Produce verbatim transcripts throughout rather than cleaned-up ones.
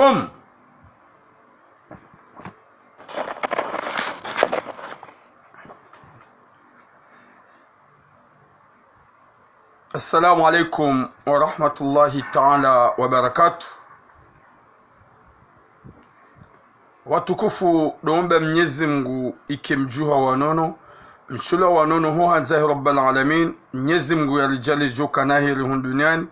عليكم. السلام عليكم ورحمة الله تعالى وبركاته. Watukufu, ndo omba Mnyezi Mngu ike mdjuha wa nono, mshula wa nono ho handza he Rabbal Alamin. Mnyezi Mngu yaridjaanlie djo kana heri hunu duniani.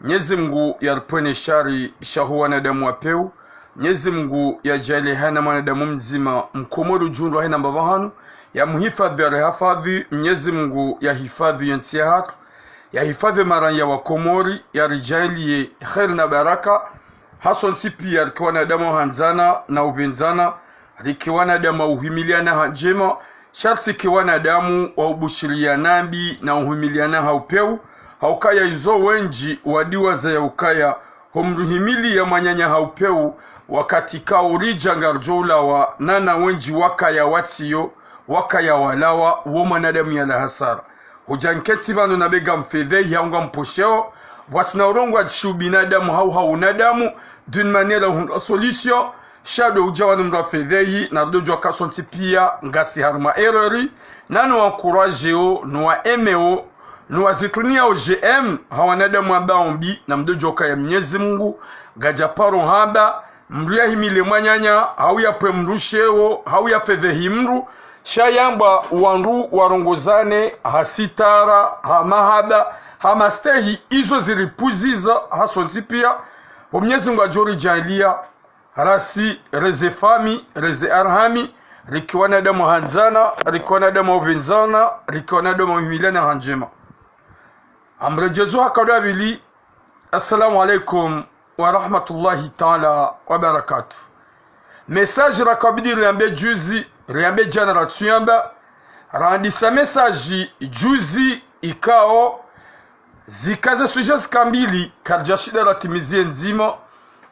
Mnyezi Mngu yaripvwene shari sha ho wanadamu wa pewu. Mnyezi Mngu yadjaanlie hayina mwanadamu mdzima mkomori udjo undrwa hayina mbapvi hanu, yamuhifadhwi, yarihifadhwi. Mnyezi Mngu yahifadhwi ye ntsi yahatru, yahifadhwi maranya wa Komori, yaridjaanlie heri na baraka. Hasontsi piya rike wanadamu wa handzana na upvendzana, rike wanadamu wa uhimiliana ha ndjema, sha ritsike wanadamu wa ubushiriana mbi na uhimiliana ha upewu. Ha ukaya izo wendji wadiwaza ya ukaya ho mdru himiliya mwananya ha upewu, wakati kauri dja ngaridjo ulawa, na na wendji wakaya watsiyo, wakaya walawa, wo mwanadamu yala hasara. Hudja nketsi pvanu na be ngamfedhehi hau ngamposhewo, pvwatsina urongowa dji sha ubinadamu hau ha unadamu, d'une manière ya uhundra solution. Sha ndo udja pvanu mdru afedhehi, na ndo djuwa kasontsi piya ngasi harumwa erreur. Na nuwa encouragéo, nuwa aiméo, nuwa zitriniao j'aime ha wanadamu wambao mbi, na mdo djuwa ukaya Mnyezi Mngu ngadja paro hamba mdru yahimile mwananya, hau yapve mdru sheo, hau yafedhehi mdru. Sha yamba wandru warongozane ha sitara, ha mahaba, ha mastehi, izo ziripvuziza hasontsi piya. Wo Mnyezi Mngu yadjo ridjaanlia, rasi, reze fami, reze arhami, rike wanadamu wa handzana, rike wanadamu wa upvendzana, rike wanadamu wa uhimiliana ha ndjema. Ngamredjezo ha nkado ya pvili. Assalamu alaikum wa rahmatullahi ta'ala wa barakatuh. Message rakabidi riambe juzi, riambe djana ratsuyamba, randisa message juzi ikao zika ze sujet zika mbili, karidja shinda ratimizi ye ndzima.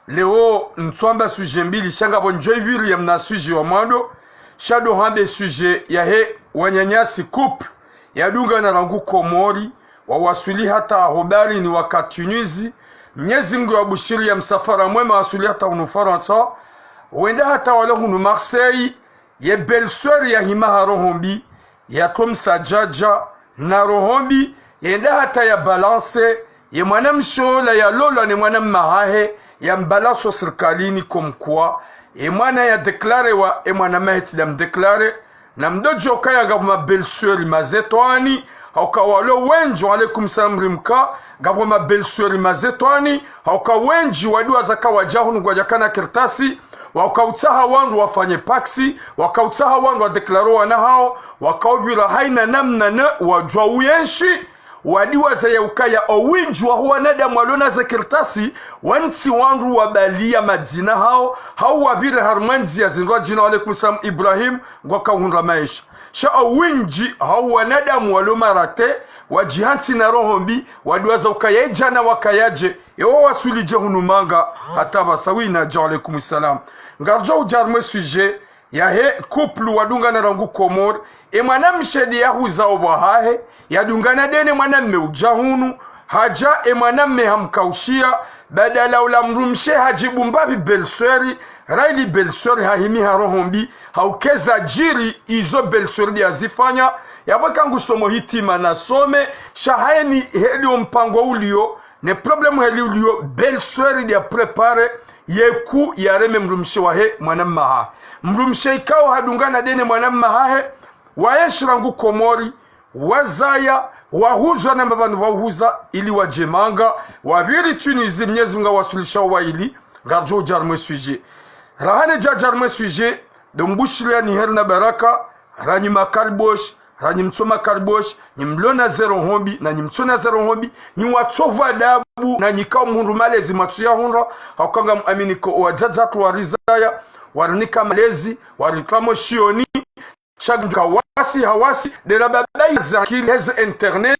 Leo ntswamba sujet mbili, sha ngapvo ndjo ipviri ya mna sujet wa mwando, sha ndo hambe sujet yahe wananyasi couple, yadungana rangu Komori, wawaswili hata ho bahari ni wakati unuzi. Mnyezi Mngu yawabushiri ya msafara mwema, waswili hata hunu Farantsa, wenda hata wala hunu Marseille, ye belle-sœur yahima ha roho mbi, yatro msadjadja na roho mbi, yenda hata ya balance ye mwanamshe ola yalolwa ne mwanamme hahe, ya mbalance ho sirikalini comme quoi ye mwana ya déclarewa, ye mwanamahe tsi nda mdéclare. Na mdo djuwa ukaya ngapvo ma belle-sœur mazetwani, hauka walo wendji, wa alaikum salam rimka, ngapvo ma belle-sœur mazetwani, hauka wendji wadiwaza ka wadja hunu ngwadja kana kartasi, wakautsaha wandru wafanye pacs, wakautsaha wandru wadéclare wana hawo, wakaupvira hayina namna ne wadjuwa uyenshi, wadiwaza ya ukaya owindji waho wanadamu walona ze kartasi, wantsi wandru wabaliya madzina hawo, hau wapvire harumwa ndziya zindru wadjina, wa alaikum salam Ibrahim, ngwakahundra maesha. Sha owindji hau wanadamu walo marate, wadjihantsi na roho mbi, wadiwaza ukaya idjana wakayadje, ewo waswilidje hunu manga, hata pvasa wina dja, wa alaikum salam. Ngaridjo udja harumwa ye sujet yahe couple wadungana rangu Komori, ye mwanamshe nde yahuza opvwa hahe, yadungana nde ne mwanamme udja hunu, hadja ye mwanamme hamkaushiya, badala ula mdrumshe hadjibu mbapvi belle-sœur, rayili belle-sœur hahimi ha roho mbi, hauka eza djiri izo belle-sœur nde yazifanya, yapvo eka ngusomo hitima nasome, sha hayini heli wo mpango uliyo, ne problème heli uliyo, belle-sœur nde ya préparer ye coup yareme mdrumshe wahe mwanamme hahe. Mdrumshe ikao hadungana nde ne mwanamme hahe, wayenshi rangu Komori, wazaya, wahuzwa namba pvanu pvahuza, ili wadje manga, wapviri Tunisie, Mnyezi Mngu yawaswilisha wo wayili, ngaridjo udja harumwa ye sujet. Rahana dja dja harumwa ye sujet, ndo mbushiriyani heri na baraka, ranyi makariboshi, ranyi mtso makariboshi, nyi mlona ze roho mbi, na nyi mtsona ze roho mbi, nyi watsovu adabu, na nyi kao mhundru malezi mwatsu yahundra, hauka ngamuamini ko owadzadze watru warizaya, warinika malezi, waritramo shioni, sha ngudjuka wasi hawasi, nde la babayi ze akili heze internet,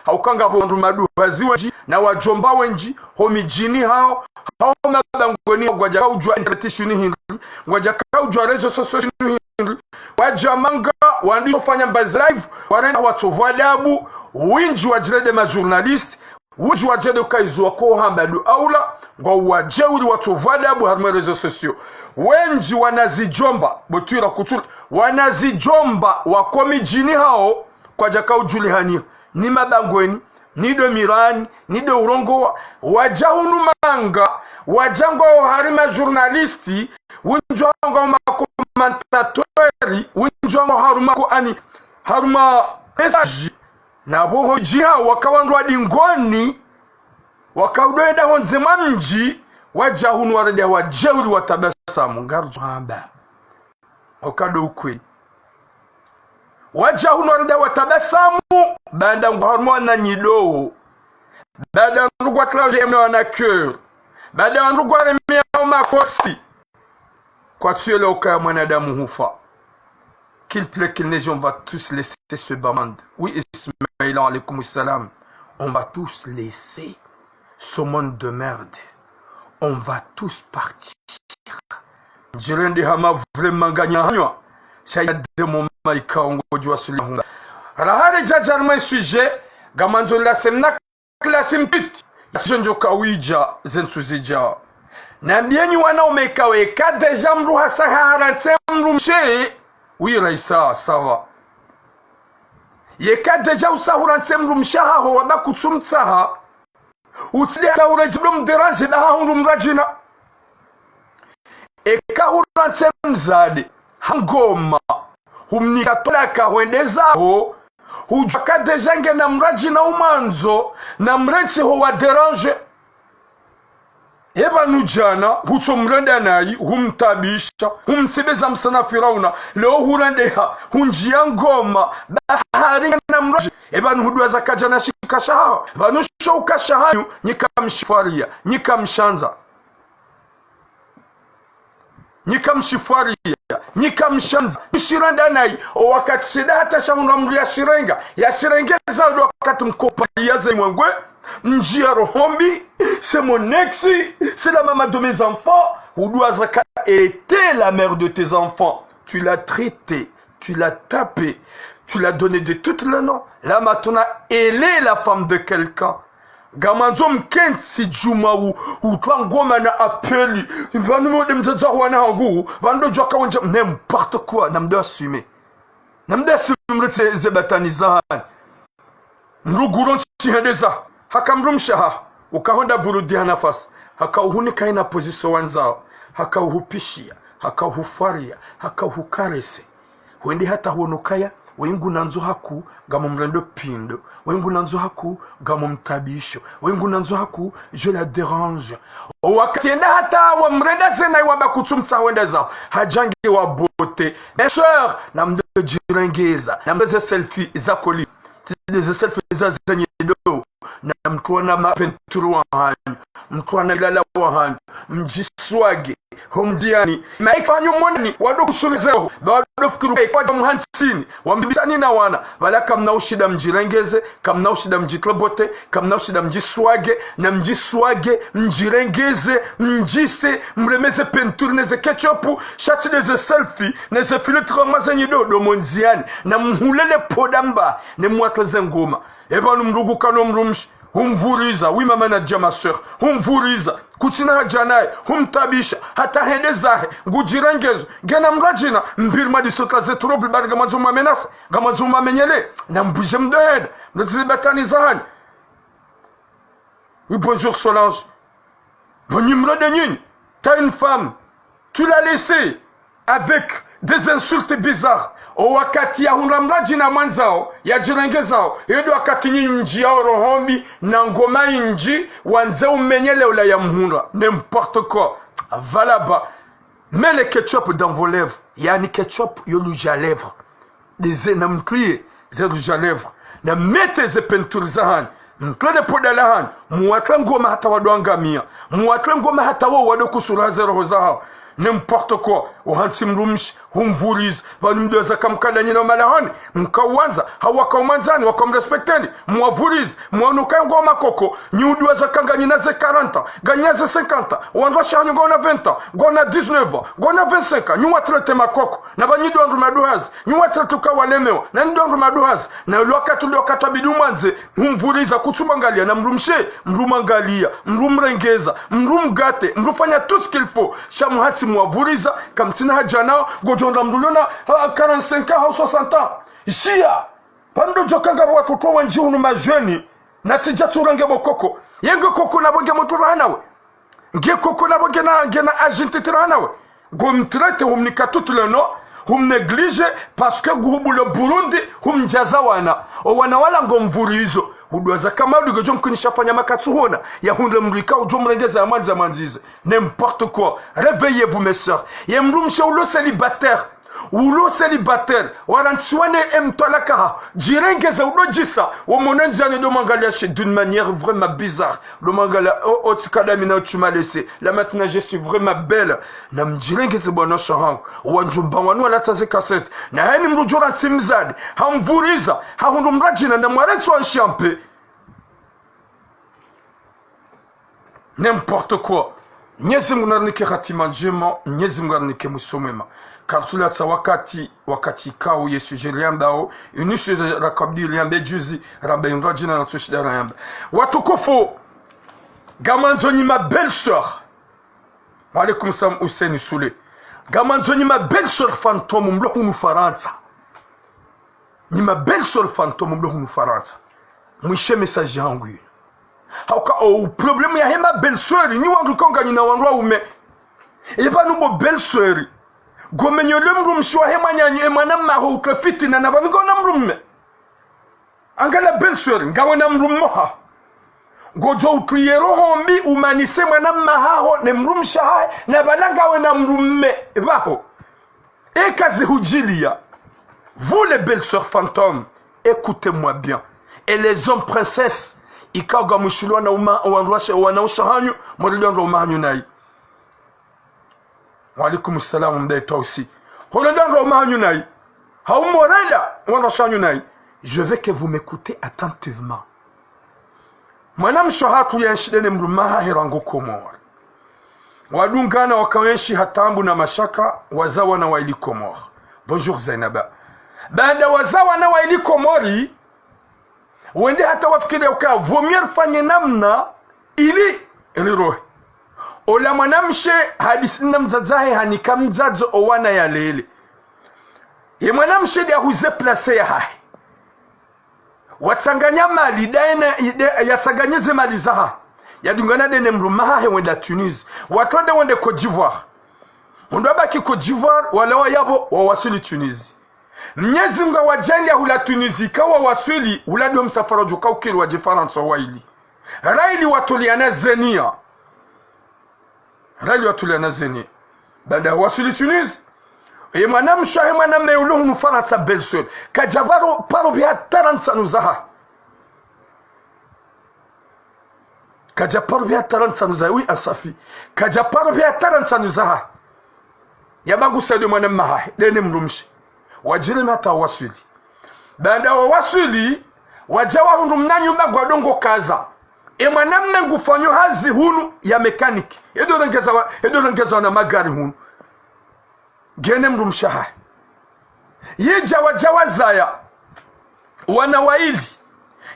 hauka ngapvo wandru maduhazi wendji, na wadjomba wendji, ho midjini hawo, hawo mabangweni, ngwadjaka udjuwa internet shinu hindri, ngwadjaka udjuwa réseaux sociaux shinu hindri, wadja manga, wandru ufanya mbazi live, warenda watsovu adabu, windji wadjirende ma journaliste, Wendji wadjende ukaya izo wako hamba ndo aula, ngwao wadjeuri watsovu adabu harumwa réseaux sociaux. Wendji wana zidjomba, botwira kutsula, wana zidjomba wako midjini hawo, kwadjaka udjulihaniha, ni mabangweni, ni ndo mirani, ni ndo urongowa, wadja hunu manga, wadja ngwao harumwa journaliste, wendji wao ngwao makomantateur, wendji wao ngwao harumwa ko ani, harumwa message, na pvo ho djiha waka wandru wa dingoni, waka udo enda hondze mwa mdji, wadja hunu warende wadjeuri watabasamu, ngaridjo hamba. Oka ndo ukweli. Wadja hunu warende watabasamu, baanda ngwao harumwa na nyido. Baanda wandru ngwa traje mna wana cœur. Baanda wandru ngwa remea makosi. Kwatsu yelewa ukaya mwanadamu hufa. Qu'il pleuve, qu'il neige, on va tous laisser ce bas monde. Oui, Ismaïl, alaykum salam. On va tous laisser ce monde de merde. On va tous partir. Djirende hama vraiment nganyahanywa. Sha ya demo maika ongo djuwa suli hunga. Rahare djadja harumwa sujet, ngamandzo la semna classe mpit, yasendjo kawidja zentsu zidja. Nambieni wanaume ikao eka déjà mdru hasa harantsi mdrumshe, oui, Raisa, ça va. Yeka déjà usa hurantsi mdrumshe haho wamba kutsumtsaha, utsinde hata uredji ndo mdéranger daha hundru mradjina. Eka hurantsi mdzadze, ha ngoma, humnika twalaka hwende zaho, hudjuwa ka déjà ngena mradjina umwandzo, na mrantsi ho wa déranger. Eba nu djana, hutso mrenda nayi, humtabisha, humtsibeza msana Firauna, leo hurendeha, hundjiya ngoma, bahari ngena mradji, eba nu huduwaza ka djana shika shahaho, eba nu sho uka shahanyu, nyi kamshifwariya, nyi kamshandza. Nyi kamshifwariya, nyi kamshandza, nyi shirenda nayi, o wakati shida hata shahundra mdru ya shirenga, ya shirengeza ndo wakati mkopaliya ze mwengwe, mdjiya roho mbi, c'est mon ex, c'est la maman de mes enfants, huduwaza ka était la mère de tes enfants, tu l'as traité, tu l'as tapé, tu l'as donné de toutes les noms. Là maintenant, elle est la femme de quelqu'un. Ngamandzo mkentsi djuma u, utwa ngoma na apeli. Pvanu mode mdzadze wa wana hangu, pvanu ndo djuwa ka wendja, n'importe quoi, namdo assumer. Namdo assumer mretse ze batani zahanyu. Mdru ngurontsi hende zaho, haka mdrumshe haho, uka honda burudi ha nafasi, haka uhunika ina position wandzao, haka uhupishiya, haka uhufwariya, haka uhukarese. Hwende hata huono ukaya, we ngunandzo haku, ngamo mrendo pindo, we ngunandzo haku, ngamo mtabisho, we ngunandzo haku, je la dérange. O wakati enda hata wamrenda zena iwamba kutsumtsaha hwende zaho, hadja nge wa beauté. Mes sœurs, namdo djirengeza, namdo ze selfie za koli. Tsi de ze selfie za zenyi do. Na mtruwa na ma peinture wahanyu, mtruwa na ilala wahanyu, mdjiswage, ho mdjiyani. Maika fanyu monani, wado kusulizeho, ba wado fikiru kwa mhantsini, wamdibisani na wana, pvala kamna ushinda mdjirengeze, kamna ushinda mdjitre beauté, kamna ushinda mdjiswage, na mdjiswage, mdjirengeze, mdjise, mreme ze peinture ne ze ketchup, sha tsi de ze selfie, ne ze filtre mwa zenyi do, do mondziani, na mhule le poda mba, ne mwatre ze ngoma. Eba nu mdru nguka no mdrumshe, humvuriza, oui maman Nadia ma sœur, humvuriza, kutsina hadja naye, humtabisha, hata hende zahe, ngudjirengezo, ngena mradjina, mbili madiso tla ze trouble, bari ngamandzo mwa menace, ngamandzo mwa menyele, na mbudje mdo henda, mdo tsi ze batani zahanyu. Oui, bonjour Solange. Bon, nyi mrende nyinyi. T'as une femme. Tu l'as laissée avec des insultes bizarres. O wakati yahundra mradjina mwandzao, yadjirengezao, iyo ndo wakati nyinyi mdjiyao roho mbi, na ngoma indji, wandze umenyele ula yamhundra. N'importe quoi. Voilà ba. Mets le ketchup dans vos lèvres. Yaani ketchup yo rouge à lèvres. Deze na mtruye ze rouge à lèvres. Na mete ze peinture zahanyu. Mtruye le poda lahanyu. Muwatre ngoma hata wado angamia. Muwatre ngoma hata wo wado kusula ze roho zahawo. N'importe quoi. Uhantsi mdrumshe, humvuriza. Pvanu mdru weza kamkadanyina umalahoni, mkauwandza, hau wakaumwandzani, wakamrespecteni, mwavuriza, mwaono ukaya ngwao makoko, nyi udjuwa zaka nganyina ze quarante ans, nganyina ze cinquante ans, wandru washe hanyu ngwaona vingt ans, ngwaona dix-neuf ans, ngwaona vingt-cinq ans, nyi watraité makoko, na pvanyi ndo wandru maduhazi, nyi watraité uka walemewa, na nyi ndo wandru maduhazi, na ilo wakati ndo wakati wabidi umwandze, humvuriza, kutsumwangalia, na mdrumshe, mdrumwangalia, mdrumrengeza, mdrumgate, mdrufanya tout ce qu'il faut, sha muhantsi mwavuriza, kamtsina haja nao, ngodjo hwenda mdru uliona, ha, quarante-cinq ans, hau soixante ans. Ishia, pvandru djo kanga watoto wendji hunu madjeni, na tsidja tsurenge bo koko. Ye nge koko na bo nge moturaha nawe. Nge koko na bo nge na, nge na âge ntiti raha nawe. Ngomtraité, humnika toutes les noms, humnégligé, parce que nguhubule Burundi, humdjaza wana. O wana wala ngomvurizo. Udjuwa zaka maudu ngedjo mkinisha fanya makatsuhona. Yahundre mdru ika udjo mrengeza yamwandza mwandzize. N'importe quoi. Réveillez-vous, mes sœurs. Ye mdrumshe ulo célibataire. Ulo célibataire, warantsiwa ne mtwalaka ha, djirengeze udodjisa, wo mwana ndziani ndo mwangalia she d'une manière vraiment bizarre. Ndo mwangalia, oh, oh, tsikada mina utsuma lese. Là maintenant, je suis vraiment belle. Na mdjirengeze bwana sha hangu. Wandjumba wanu walatsa ze cassette. Na heni mdru djo rantsi mzade. Hamvuriza. Hahundru mradjina na mwarentsi wa nshampe. N'importe quoi. Mnyezi Mungu narinike hatima ndjema, Mnyezi Mungu narinike mwiso mwema. Kartsulatsa wakati, wakati ikao ye sujet riambao, inu sujet rakabidi riambe juzi, rambe indro djina na tsushida rayamba. Watukufu, ngamandzo nyi ma belle-sœur. Wa alaikum salam Hussein Soule. Ngamandzo nyi ma belle-sœur fantôme mlo hunu Farantsa. Nyi ma belle-sœur fantôme mlo hunu Farantsa. Mwishe message yangu yinu. Hauka o problème yahe ma belle-sœur, nyi wandru ika nganyina wandru waume. Eba nubo belle-sœur. Ngomenyo le mdrumshe wahe mwananyo, e mwana mmaho utre fitina na pvanu ngawena mdrumme. Angalia belle-sœur, ngawena mdrumme ha. Ngodjo utriye roho mbi umanise mwana mmahaho, ne mdrumshe hahe, na pvala ngawena mdrumme, pvaho. Eka zihudjilia. Vous les belles-sœurs fantômes, écoutez-moi bien. Et les hommes princesses, ikao ngamwishilwa na uma, wandru washe, wana washe hanyu, mwarilwa ndo uma hanyu nayi. Wa alaikum salam, mdayitwa usi. Horilwa ndo uma hanyu nayi. Hau mwarilwa, wandru washe hanyu nayi. Je veux que vous m'écoutez attentivement. Mwanamshe hatru yenshi ndene mdrumme hahe rangu Komori. Wadungana wakayenshi ha taabu na mashaka, wazaa wana waili Komori. Bonjour Zainaba. Baanda wazaa wana waili Komori, wende hata wafikiri uka vaut mieux rifanye namna ili rirohe. Ola mwanamshe hadisi na mdzadze hahe hanika mdzadze o wana yalele. Ye mwanamshe nde ahuze place yahahe. Watsanganya mali, daye na, ide, yatsanganye ze mali zaha. Yadungana ndene mdrumme hahe wenda Tunisie. Watronde wende Côte d'Ivoire. Wandru wabaki Côte d'Ivoire, wala wayapvo, wawaswili Tunisie. Mnyezi Mungu hawadjaanlia hula Tunisie, ika wawaswili, hula ndo msafara udjo kaukiri wadje Farantsa waili. Raili watoliana zenia. Raili watoliana zenia. Baanda wawaswili Tunisie, ye mwanamshe wahe mwanamme ulo hunu Farantsa belle-sœur. Kadja paro, paro pvi hata ntsanu zaha. Kadja paro pvi hata ntsanu zaha. Oui, Asafi. Kadja paro pvi hata ntsanu zaha. Yabangu saido mwanamme hahe, ndene mdrumshe. Wadjireme hata waswili. Baanda wawaswili, wadja wahundru mna nyumba ngwadongo kaza. E mwanamme ngufanyo hazi hunu ya mécanique. Edo rengeza wa, edo rengeza wana magari hunu. Ngene mdrumshe hahe. Yidja wadja wazaya wana waili.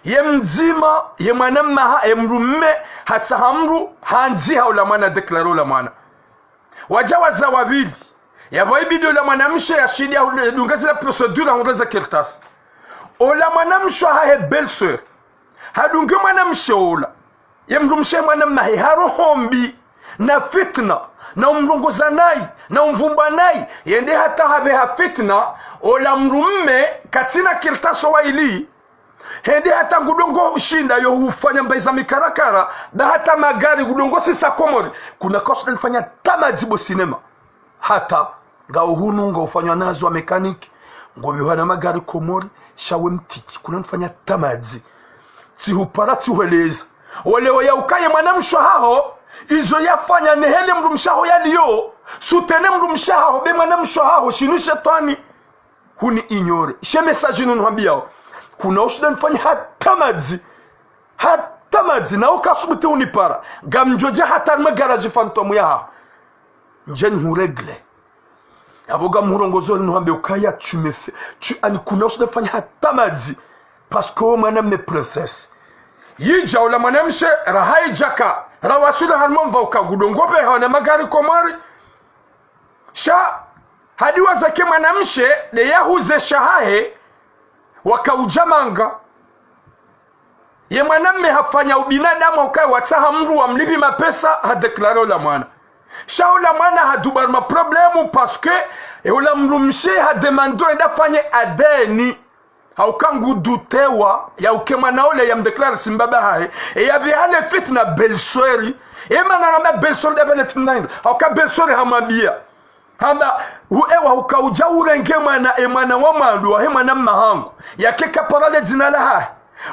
Ye mdzima, ye mwanamme ha, ye mdrumme, hatsaha mdru, handziha ola mwana, déclaré ola mwana. Wadja wazaa wapvili. Yapvo ibidi ola mwanamshe yashinde yadunge zila procédure, yahundre ze kartasi. Ola mwanamshe hahe belle-sœur. Hadunge mwanamshe ola. Ye mdrumshe mwanamme hahe ha roho mbi, na fitna, na umrongoza nayi, na umvumbwa nayi, yende hata hapveha fitna, ola mdrumme, katsina kartasi waili, hende hata ngudongo shinda yo hufanya mbayi za mikarakara, ba hata magari ngudongo sisa Komori, kuna kosa nifanya tamazi bo sinema. Hata, ngao hunu, ngao ufanywa nazo wa mécanique, ngo pvihwa na magari Komori, sha we mtiti, kuna nifanya tamazi. Tsihupara, tsihweleza. Oleo ya ukaye mwanamshe haho, izo yafanya nehele mdrumshe haho yaliyo, Soutenez mdrumshe haho, be mwanamshe haho, shinu shetwani. Huni ignorer. She message inu nihwambiyao. Kuna ushinda nifanye hata madzi. Hata madzi. Na ukasubuti unipara. Ngamdjo dja hata harimwa garage fantôme yahaho. Ndje nihuregle. Apvo ngamhurongozo nihwambe ukaya tu me fais, tu, ani kuna ushinda nifanye hata madzi. Parce que we mwanamme princesse. Yidja ula mwanamshe, raha yidjaka, rawaswili harimwa mva uka ngudjo ngopveha na magari Komori. Sha, hadiwaza ke mwanamshe, nde yahuze shahahe, waka udja manga. Ye mwanamme hafanya ubinadamu ukaya watsaha mdru wamlipvi mapesa, ha déclarer ula mwana. Sha ula mwana hadubari ma problème parce que, e ula mdrumshe ha demandé enda fanye A D N. Hauka ngu doutewa, ya uke mwana ule ya mdéclarer si mbaba hahe. E ya pvihale fitna belle-sœur. E mana namba belle-sœur nda pvihale fitna hindri. Hauka belle-sœur hamwambiya. Hamba, u-, ewa huka udja urenge mwana, e mwana wa mwando, wahe mwanamme hangu. Yake kapara le dzina lahahe.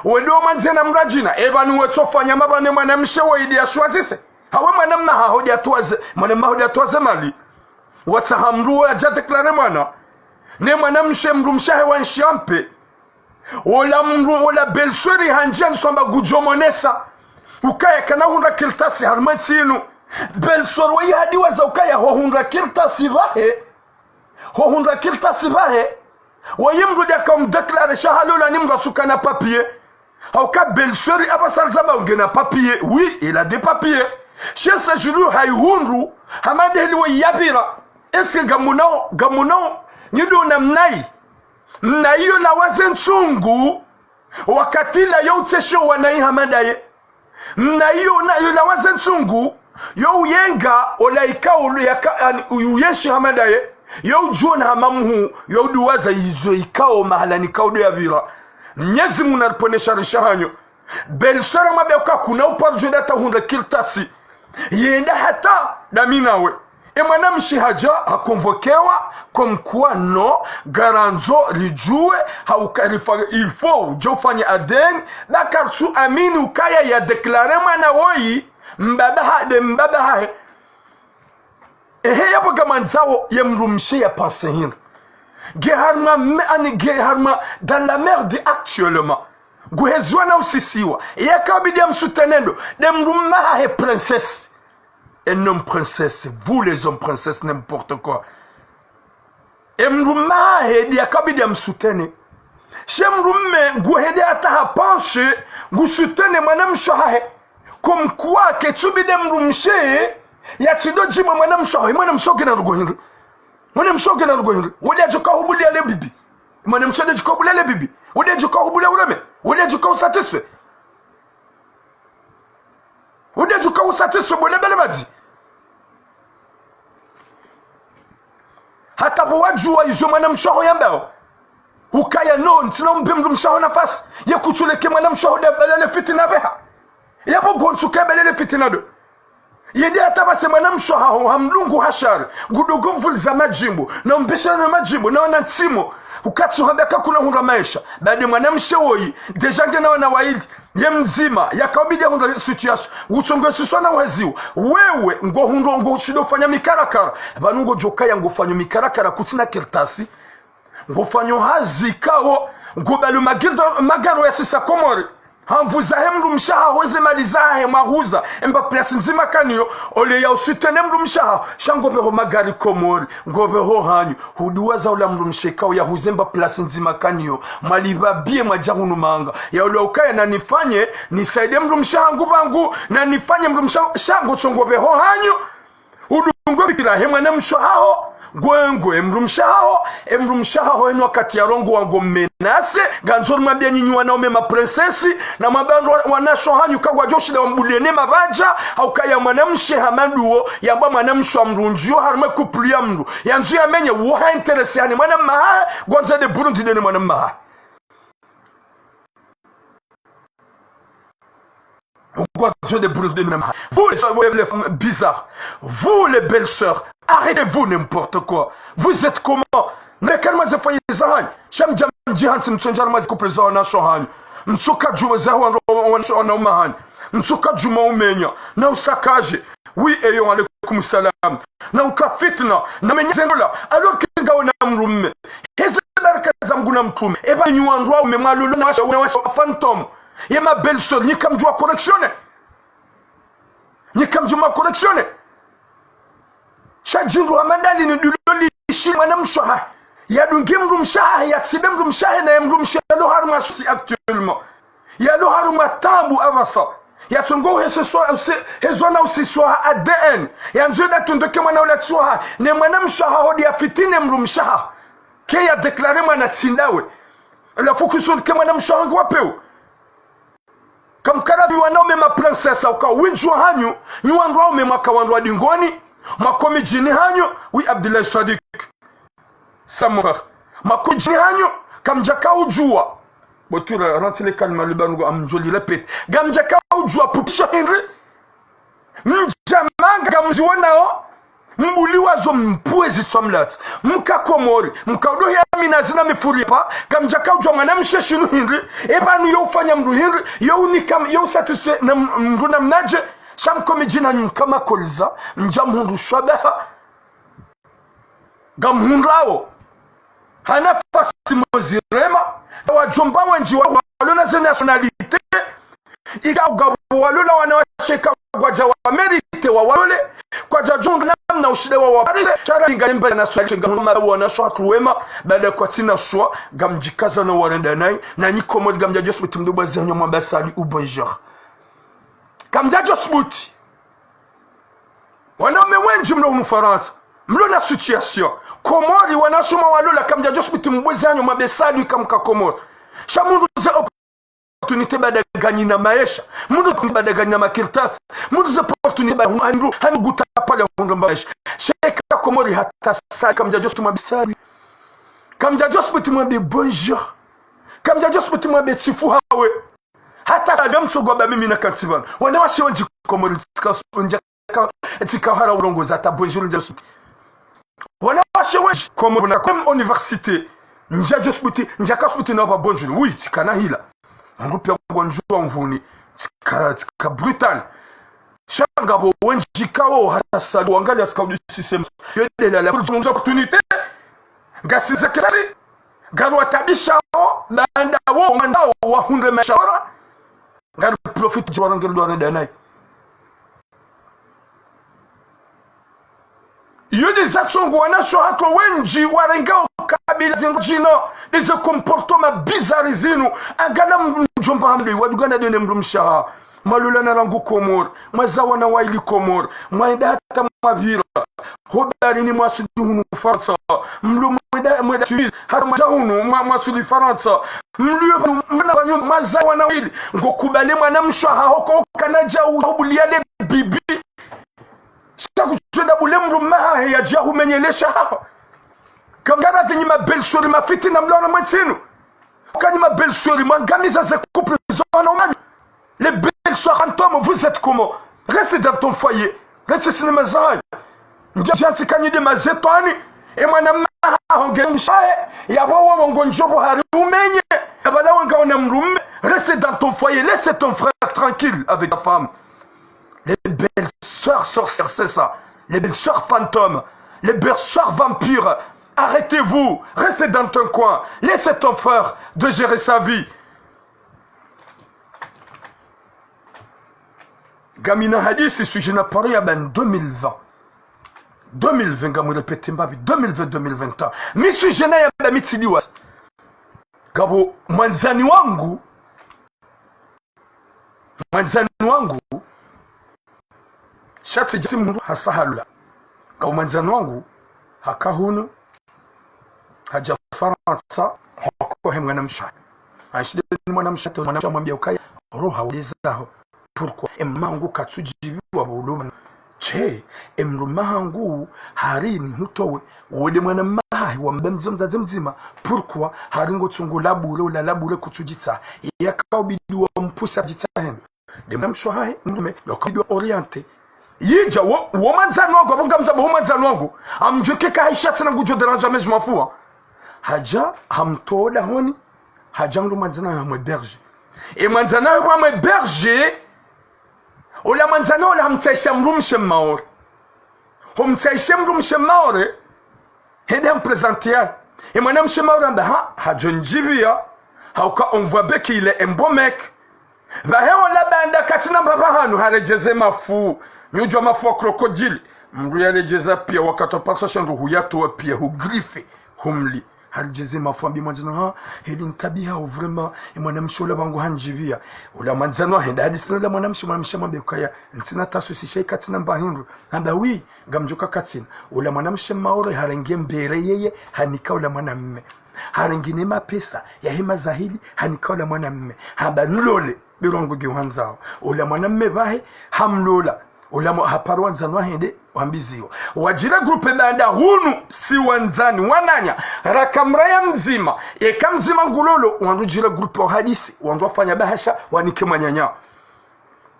Wedo mwandzani mradjina, e pvanu wetsofanya mapvane mwanamshe wo idi ya shwazise. Hawe mwanamme haho dja twaze, mwanamme haho dja twaze mali. Watsaha mdru wo yadja déclarer mwana. Ne mwanamshe mdrumshe hahe wa nshiampe. Ola mdru, ola belle-sœur handjia niswamba ngudjo monesa. Ukaya kana hundra kartasi harimwa ntsi inu. Belle-sœur wayi hadiwaza ukaya ho hundra kartasi pvahe. Ho hundra kartasi pvahe. Wayi mdru djaka umdéclarer sha halola ni mdru asuka na papier. Hauka belle-sœur apvasa rizamba ungena papier. Oui, il a des papiers. She séjour hayihundru. Hamada heli wayi yapvira. Est-ce que ngamunao, ngamunao. Nyi ndo na mnayi. Mnayi yo lawaze ntsungu, wakati la yo utsesho wanayi hamada ye. Mnayi yo na, yo lawaze ntsungu, yo uyenga, ola ikao, yaka, ani, uyenshi hamada ye. Yo udjona hamamuhu, yo uduwaza izo ikao, mahala nikao ndo yapvira. Mnyezi Mungu nariponeshe rishahanyo. Belle-sœur mwambe uka kuna uparo djo enda hata hundra kartasi. Yenda hata, ndami nawe. E mwanamshe hadja, hakonvokewa, comme quoi non, ngarandzo ridjuwe, hauka rifa-, il faut, udje ufanye A D N, ba karitsu amini ukaya ya déclarer mwana woyi, mbaba ha-, nde mbaba hahe. Ehe, yapvo ngamwandzao ye mdrumshe ya penser hindri. Nge harimwa me-, ani nge harimwa dans la merde actuellement. Nguheziwa na usisiwa. Yakabidi ya msoutenir ndo. Nde mdrumme hahe princesse. Un homme princesse. Vous les hommes princesses, n'importe quoi. E mdrumme hahe nde yakabidi ya msoutenir. She mdrumme nguhende hata hapenser, ngusoutenir mwanamshe hahe. Comme quoi, ketsubi nde mdrumshe, yatsindo djimwe mwanamshe hahe, mwanamshe ugena rugo hindri. Mwanamshe ugena rugo hindri. Wode adjoka hubulia le bibi. Mwanamshe nde djoka hubulia le bibi. Wode adjoka hubulia ureme. Wode adjoka usatisfait. Wode adjoka usatisfait, bwana bale badji. Hata pvo wadjuwa izo mwanamshe haho yambao. Ukaya no, ntsina umbe mdrumshe haho nafasi. Ye kutsuleke mwanamshe haho nde yabalele fitina pveha. Yapvo ngontsu ke yabalele fitina ndo. Yende hata pvase mwanamshe haho hamdungu hashari. Ngudo ngomvuliza madjimbo. Na umbesha na madjimbo. Na wana ntsimo. Ukatsu hamba kakuna hundra maesha. Baada mwanamshe woyi. Déjà ngena wana wayili. Ye mdzima, yakabidi ya hundra situation. Utsongo siswa na uheziwa. Wewe, ngohundro, ngoshindo fanya mikarakara. Pvanu ngodjokaya ngofanyo mikarakara kutsina kartasi. Ngofanyo hazi ikao, ngobalo magendo, magaro ya sisa Komori. Hamvuza he mdrumshe haho ze mali zahe mwahuza, emba place ndzima kaniyo, ole ya usoutenir mdrumshe haho, sha ngopveho magari Komori, ngopveho hanyu. Huduwaza ula mdrumshe ikao yahuze mba place ndzima kaniyo, mwalipva biye mwadja hunu manga. Ya ule ukaya na nifanye, nisaidie mdrumshe hangu pvangu, na nifanye mdrumshe haho, sha ngotsongo pveho hanyu. Udungo fikira he mwanamshe haho, ngwengwe mdrumshe haho, e mdrumshe haho eno wakati yarongowa ngo menace, ngandzo rimwambie nyinyi wanaume ma princesse, na mwambe wa-, wanashe hanyu kangwadjoshinda wambulene mabadja, haukaya mwanamshe hama nduwo, yamba mwanamshe wa mdrundjiyo, harimwe couple ya mdru. Yandzo yamenye, wo ha intéressé hani mwanamme hahe, ngwandzo nde Burundi ndene mwanamme hahe. Ngwandzo nde Burundi ndene mwanamme hahe. Vous les, les femmes bizarres, vous les belles-sœurs, arrêtez-vous n'importe quoi. Vous êtes comment? Mekani mwaze foyer zahanyu. Sha mdja mdji hantsi mtsondjari mwaze couple za wanashe hanyu. Mtsuka djuma za wana, wana, wanaume hanyu. Mtsuka djuma umenya. Na usakaje. Oui, eyo, wa alaykum salam. Na uka fitna, na menya zendola, alors que ngawe na mdrume. Heze baraka za Mngu na mtrume. Eba nyi wandru waume mwalolo na washe, na washe fantôme. Ye ma belle-sœur, nyi kamdjuwa correctionner. Nyi kamdjuwa correctionner. Sha djindru Hamada linu ndilo lishili mwanamshe wahahe. Yadungi mdrumshe wahahe, yatsibe mdrumshe wahahe, naye mdrumshe yalo harumwa souci actuellement. Yalo harumwa taabu apvasa. Yatsongo heseswa, use-, hezwa na usiswa ha A D N. Yandzo yende yatrundreke mwana ula tsi wahahe. Ne mwanamshe wahaho ndi yafitini mdrumshe wahaho. Ke yadéclarer mwana tsi ndawe. Halafu kusurike mwanamshe wahaho ngu wapvewo. Kamkara nyi wanaume ma princesse, uka wendji wahanyu, nyi wandru waume mwaka wandru wa dingoni, mwako midjini hanyu, oui, Abdoulaye Sadick. Samu, mwako midjini hanyu, kamdjaka udjuwa. Botura, rantsi le kalima libangu amdjo li répéter. Kamdjaka udjuwa putisho hindri. Mdjamanga kamziwonao, mbuliwa zo mpwezi tswa mlatsa. Mka Komori, mka udohi ya mina zina mifuri pa, kamdjaka udjuwa mwanamshe shinu hindri, epvanu yo ufanya mdru hindri, yo unika, yo usatisfait na m-, mdru namnadje, sha mko midjini hanyu mka makoliza, mdja mhundru shwabaha. Ngamhundrawo. Ha nafasi mwezi rema, wadjomba wendji wa, walola ze nationalité, ika ugabo walola wanawashe ka ngwadja wa mérité wa walole, kwadja djunga namna ushinde wa waparise, sha ra inga lemba nationalité, ngamhundra wanawashe wandru wema, baada kwatsina shwa, ngamdjikaza no warenda nayi, na nyi Komori ngamdja djosubuti mdobwa zenyu mwambe salut ou bonjour. Kamdja djosubuti. Wanaume wendji mlo hunu Farantsa, mlo na situation. Komori, wanawashe mwalola, kamdja djosubuti mbwe zanyu mwambe salut kamka Komori. Sha mundru ze opportunité baada ganyi na maesha. Mundru ze opportunité baada ganyi na makartasi. Mundru ze opportunité baada hunu handru, handru guta pale hundro maesha. Sha eka Komori hata salut, kamdja djosubuti mwambe salut. Kamdja djosubuti mwambe bonjour. Kamdja djosubuti mwambe tsifu hawe. Hata salut mtsogwa ba mimi na kantsi pvanu. Wanawashe wendji Komori tsika, ndjaka, tsika hara ulongoza hata bonjour ndjasubuti. Wanawashe wendji Komori na kwem université. Ndjadjosubuti, ndjakasubuti na wapva bonjour. Oui, tsika na hila. Mndru pia ngwanjuwa mvuni. Tsika, tsika brutal. Sha ngapvo wendji kawo hata salut wangalia tsika udi système. Yo ndela la opportunité. Ngasi ze klasi. Ngari watabishao, baanda wo, wandao, wahundre mashawara. Ngari profite djwara ngeri dwara danayi. Iyo ndizo zatsongo wanawashe hatru wendji warengao kabila zindru djino, ndizo comportement bizarre zinu, angalia mdjomba hamdwe, wadugana dene mdrumshe wahahe. Mwalolana rangu Komori, mwazaa wana wayili Komori, mwaenda hata mwapvira. Ho baharini mwasuli hunu Farantsa. Mlo mwenda, mwenda Tunisie, hata mwadja hunu, mwa, mwasuli Farantsa. Mlo pvanu, mwana pvanu, mwazaa wana wayili. Ngokubali mwanamshe wahaho ko kanadja ubulia le bibi. Sha kutsuenda bule mdrume wahahe yadja humenyelesha haho. Kamkara nyi ma belle-sœur mafitina mlo na mwetsinu. Kanyi ma belle-sœur, mwangamiza ze couple zo wana umanyu. Les belles-sœurs fantômes, vous êtes comment ? Reste dans ton foyer. Reste cinéma zayi. Ndja, ndja ntsi kanyi de mazetwani. E mwana mma haho nge mshahe. Yapvo wo ngondjo pvo hari umenye. Yapvala wanga wana mdrume. Reste dans ton foyer. Laisse ton frère tranquille avec ta femme. Les belles-sœurs sorcières, c'est ça. Les belles-sœurs fantômes. Les belles-sœurs vampires. Arrêtez-vous. Restez dans ton coin. Laissez ton frère de gérer sa vie. Ngamina hadisi sujet na parole ya ban deux mille vingt. Deux mille vingt, ngamu répéter mbapvi, deux mille vingt, deux mille vingt et un. Mi sujet na ya ba mi tsidiwa. Ngapvo mwandzani wangu, mwandzani wangu, sha tsi djasi mhundru hasa halula. Ngapvo mwandzani wangu, haka hunu, hadja Farantsa, hoko he mwanamshe. Anshide ni mwanamshe, mwanamshe hamwambia ukaya, roha ulezaho. Pourquoi ? E mma hangu katsudjibiwa pvo uluma. Tse, e mdrume hangu, hari nihutowe. Wo nde mwana mma hahe, wamba mdzima, mdzadze mdzima. Pourquoi ? Hari ngotsungu labure, ula labure kutsudjitsaha. Yaka ubidi wa mpvusa djitsaha hende. Nde mwanamshe hahe, mdrume, yaka ubidi wa orienter. Yidja, wo, wo mwandzani wangu, apvo ngamzamba wo mwandzani wangu. Amdjuwe ke ka haisha tsena ngudjo déranger mes, je m'en fous, hein. Hadja, hamtowa dahoni. Hadja ndo mwandzani hahe hamwe héberger. E mwandzani hahe hamwe héberger. Ola mwandzani ola hamtsahisha mdrumshe Mmaore. Homtsahisha mdrumshe Mmaore, hende hamprezantiya. E mwanamshe Mmaore hamba, ha, hadjo ndjiviya, hauka on voit bien qu'il est un beau mec. Pvahe ola baanda katsina mbapvi hanu, haredjeze mafu. Nyi udjuwa mafu ya krokodili. Mdru yaredjeza piya wakati wa pasa sha ndru huyatowa piya, hugriffe, humli. Haredjeze mafu, hambiya mwandzani, ha, heli ntabiha, vraiment, e mwanamshe ola pvangu handjiviya. Ola mwandzani wahe hende hadisi na ola mwanamshe, mwanamshe hamwambiya ukaya, ntsina tasusi sha ikatsina mbahindru. Hamba, oui, ngamdjoka katsina. Ola mwanamshe Mmaore harenge mbere yeye, hanika ola mwanamme. Harenge ne mapesa, yahe mazahidi, hanika ola mwanamme. Hamba nilole, be rongo nge wandzao. Ola mwanamme pvahe, hamlola. Ola mwa-, haparo wandzani wahe hende, wambiziwa. Wadjira groupe baanda hunu, si wandzani, wananya. Raka mraya mdzima, eka mdzima ngulolo, wandru djira groupe wahadisi, wandru wafanya bahasha, wanike mwananya.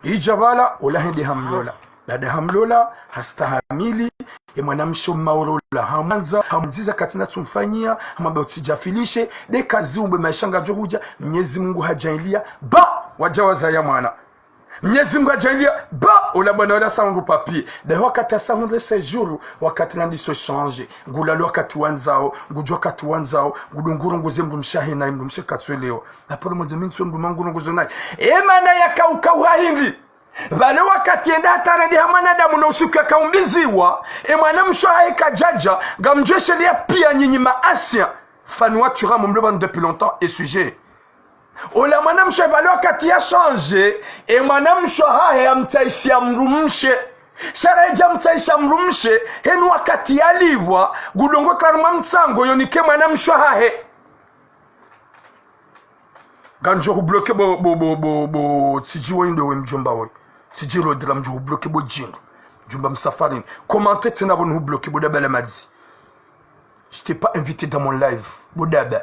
Idja pvala, ola hende hamlola. Baanda hamlola, hastahamili, e mwanamshe Mmaore ola hamwandza, hamwandziza katsina tsumfanyiya, hamwambiya utsidjafilishe, de kazi umbe maesha ngadjo hudja, Mnyezi Mungu hadjaaliya, ba, wadja wazaya mwana. Mnyezi Mungu hadjaaliya, ba, ola bwana ola hasahundru papier. Be wakati hasahundre séjour, wakati nandiso changer. Ngulalo wakati wandzao, ngudjo wakati wandzao, ngudungurongoze mdrumshe wahe naye mdrumshe katsuelewa. Napolo mwandzo mi ntsu mdru mangurongozo naye. E mana yaka ukauha hindri. Pvale wakati yende hata rendeha mwanadamu no usiku yakaumbiziwa, e mwanamshe wahe kadjadja, ngamdjwesheleya piya nyinyi ma anciens. Fani wa turamu mlo pvanu depuis longtemps, e sujet. Ola mwanamshe pvale wakati ya changer, e mwanamshe wahahe yamtsahishiya mdrumshe. Sha raha yadja mtsahisha mdrumshe, heni wakati yalipvwa, ngudungo twarumwa mtsango, yonike mwanamshe wahahe. Ngamdjo hubloquer bo, bo, bo, bo, bo, tsidji woyi ndo we mdjomba woyi. Tsidji rodela ngamdjo hubloquer bo djinga. Mdjomba msafarini. Commenter tsena bo nihubloquer bo daba la madzi. Je t'ai pas invité dans mon live. Bo daba.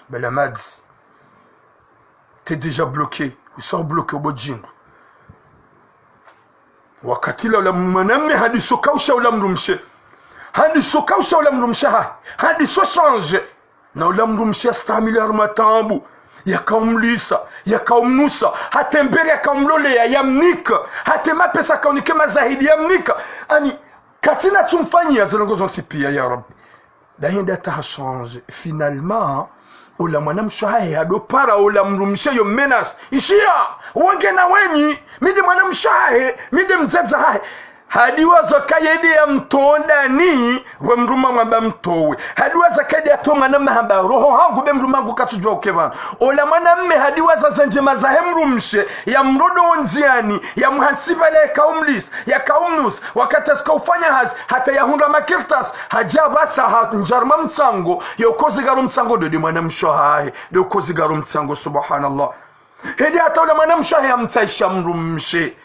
Bala madzi. T'es déjà bloqué. Usa bloqué bo djinga. Wakati la ola mwanamme hadiso kausha ola mdrumshe. Hadiso kausha ola mdrumshe ha. Hadiso changer. Na ola mdrumshe yastahamili harumwa taabu. Yakaumlisa, yakaumnusa. Hata mbere yakaumloleya, yamnika. Hata mapesa yakaunike mazahidi, yamnika. Ani, katsina tsumfanyiya ze ndrongo zontsi piya, ya Rabbi. Dahi nda hata ha changer. Finalement, ola mwanamshe wahahe hadopara ola mdrumshe yo menace. Ishiya, wonge na wenyi, mi nde mwanamshe wahahe, mi nde mdzadze wahahe. Hadiwaza kaye nde yamtowa ndani, we mdrume mwamba mtowe. Hadiwaza kaye nde yatowa mwanamme hamba roho hangu be mdrume hangu katsudjuwa uke pvanu. Ola mwanamme hadiwaza ze ndjema zahe mdrumshe, yamrodo wo ndziani, yamhantsi pvale yakaumlisa, yakaumnusa, wakati yasika ufanya hazi, hata yahundra makartasi, hadja pvasa handjia harumwa mtsango, yo ukozi ngaro mtsango, ndo nde mwanamshe wahahe, ndo ukozi ngaro mtsango, subhanallah. Hende hata ola mwanamshe wahahe yamtsahisha mdrumshe.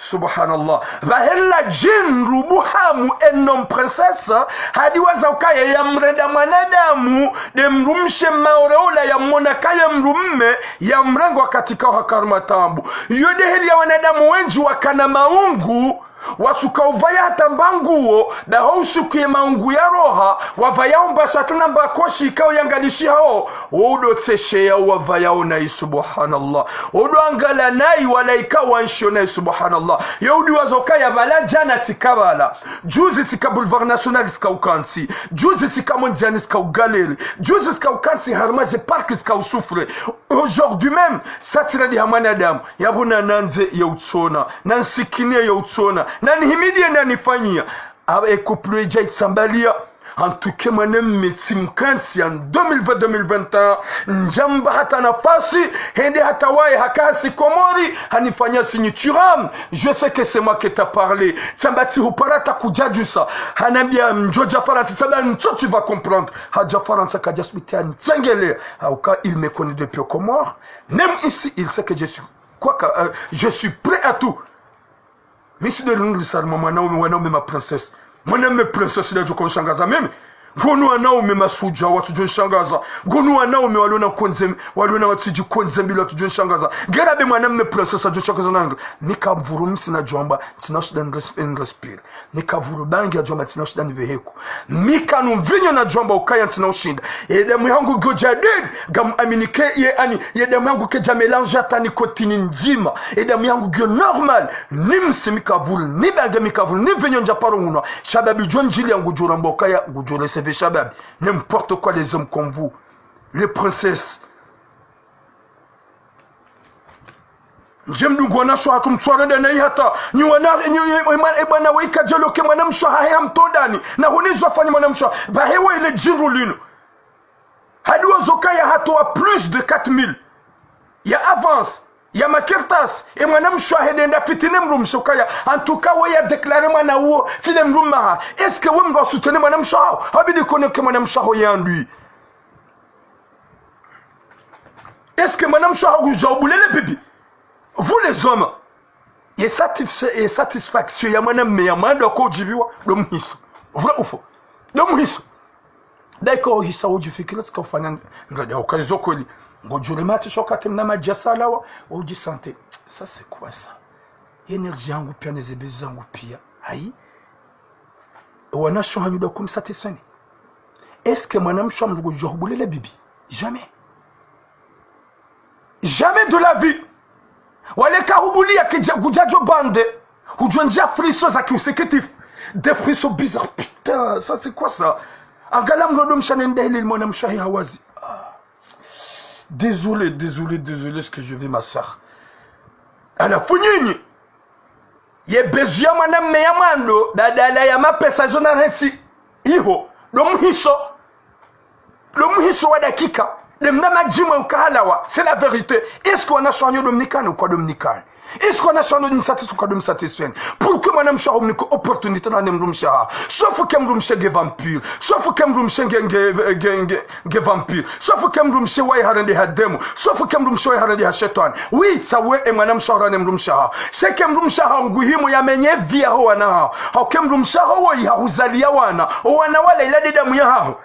Subhanallah. Pvahela djindru buhamu, un homme princesse, hadiwaza ukaya yamrenda mwanadamu, nde mdrumshe Mmaore ola yamwona kaye mdrume, yamrenga wakati kao haka harumwa taabu. Yo nde heli ya wanadamu wendji wakana maungu, wasuka uvaya hata mba nguo, daho usiku ye maungu yaroha, wavaya umbasha tuna mba koshi ikao yangalishihao, wo udo tsesheya wavayao nayi, subhanallah. Wo udo angala nayi wala ikao wanshio nayi, subhanallah. Yo udiwaza ukaya pvala djana tsika pvala. Juzi tsika Boulevard National tsika ukantsi. Juzi tsika Mondiani tsika ugaleri. Juzi tsika ukantsi harumwa ze parc tsika usouffrir. Aujourd'hui même, sa tsiradi ha mwanadamu, yapvo nanandze ya utsona, nansikiniye ya utsona, nanihimidiye nanifanyiya. Aba e couple idja itsambaliya. En tout cas, mwanamme tsimkantsi en deux mille vingt, deux mille vingt et un, ndjamba hata nafasi, hende hata waye haka hasi Komori, hanifanya signature. Je sais que c'est moi qui t'a parlé. Tsamba tsihupara ta kudjadjusa. Hanambia ndjo dja Farantsa, tsamba ntso tu vas comprendre. Hadja Farantsa kadja subiti yanitsengelea. Au cas, il me connaît depuis Comores. Même ici, il sait que je suis, quoi que, euh, je suis prêt à tout. Mi si de lundri sarma mwanaume, wanaume ma princesse. Mwanamme princesse, il a dû kunishangaza mimi. Ngono wanaume mashudjaa watsudjo nishangaza. Ngono wanaume walona kondze, walona watsidji kondze mbili watsudjo nishangaza. Ngera be mwanamme princesse adjo shangaza nange. Nika pvuru msina djwamba, ntsina ushinda nres-, nrespire. Nika pvuru bangi ya djwamba, ntsina ushinda nipveheku. Nika nu mvinyo na djwamba ukaya ntsina ushinda. Ye damu yahangu ngiyo jadid, ngam aminike ye ani, ye damu yahangu kedja mélange hata nicotine ndzima. Ye damu yahangu ngiyo normal. Ni msi mi kapvuru, ni bangi mi kapvuru, ni mvinyo ndja paro unwa. Shababi djo ndjili yangu djo ramba ukaya, ngudjo recevoir shababi. N'importe quoi, les hommes comme vous. Les princesses. Ndje mdungu wanashe wahatru mtsuwarenda nayi hata. Nyi wana, nyi, nyi, e mwa-, e bwana we ikadjelo ke mwanamshe wahahe hamtondani. Na hone zo afanya mwanamshe wahahe. Bahe wa ile djindru linu. Hadi wazo kaya hatowa plus de quatre mille. Ya avance. Ya makartasi. E mwanamshe wahe nde enda fitine mdrumshe ukaya. En tout cas, we ya déclaré mwana uwo. File mdrumme wahahe. Est-ce que we mdru wa soutenir mwanamshe waho? Habidi kone ke mwanamshe waho yandui. Est-ce que mwanamshe waho kudja ubulele bibi? Vous les hommes. Ye satisfa-, ye satisfaction ya mwanamme ya mwando ako udjibiwa, ndo mhiso. Vrai ou faux? Ndo mhiso. Daika uhisa udjifikira tsika ufanya ndradi ya ukalizo kweli. Ngodjo rematisha wakati mna madjasalawa, udji sentir. Ça, c'est quoi ça? Énergie yangu pia, ne ze besoin zangu pia. Hayi. Wanashe wahanyu ndo kumsatisfaire. Est-ce que mwanamshe wa mdru kudja hubulele bibi? Jamais. Jamais de la vie. Wale kahubulia kidja, kudjadjo bande. Hudjo ndjia frissons za kiusikitif. Des frissons bizarres. Putain, ça c'est quoi ça? Angalia mdru ndo msha nende hili mwanamshe wahe hawazi. Ah. Désolé, désolé, désolé ce que je vis, ma sœur. Halafu nyinyi. Ye besoin ya mwanamme ya mwando, badala ya mapesa zo na renti. Iho, ndo mhiso. Ndo mhiso wa dakika. Nde mna madjimwe ukahalawa. C'est la vérité. Est-ce que wanashe wahanyu ndo mnikane, ukwa ndo mnikane? Est-ce que wanashe wahanyu ndo msatisfaire, ukwa ndo msatisfaire? Pourquoi mwanamshe waho mnike opportunité na ne mdrumshe waho? Sauf que mdrumshe nge vampire. Sauf que mdrumshe nge, nge, nge, nge, nge vampire. Sauf que mdrumshe waye harende ha demu. Sauf que mdrumshe waye harende ha shetwani. Oui, ça ouais, e mwanamshe waho harende mdrumshe waho. Sha ke mdrumshe waho nguhimu ya menye vie yaho wana haho. Hau ke mdrumshe waho woyi hahuzalia wana. O wana wala ila nde damu yahaho.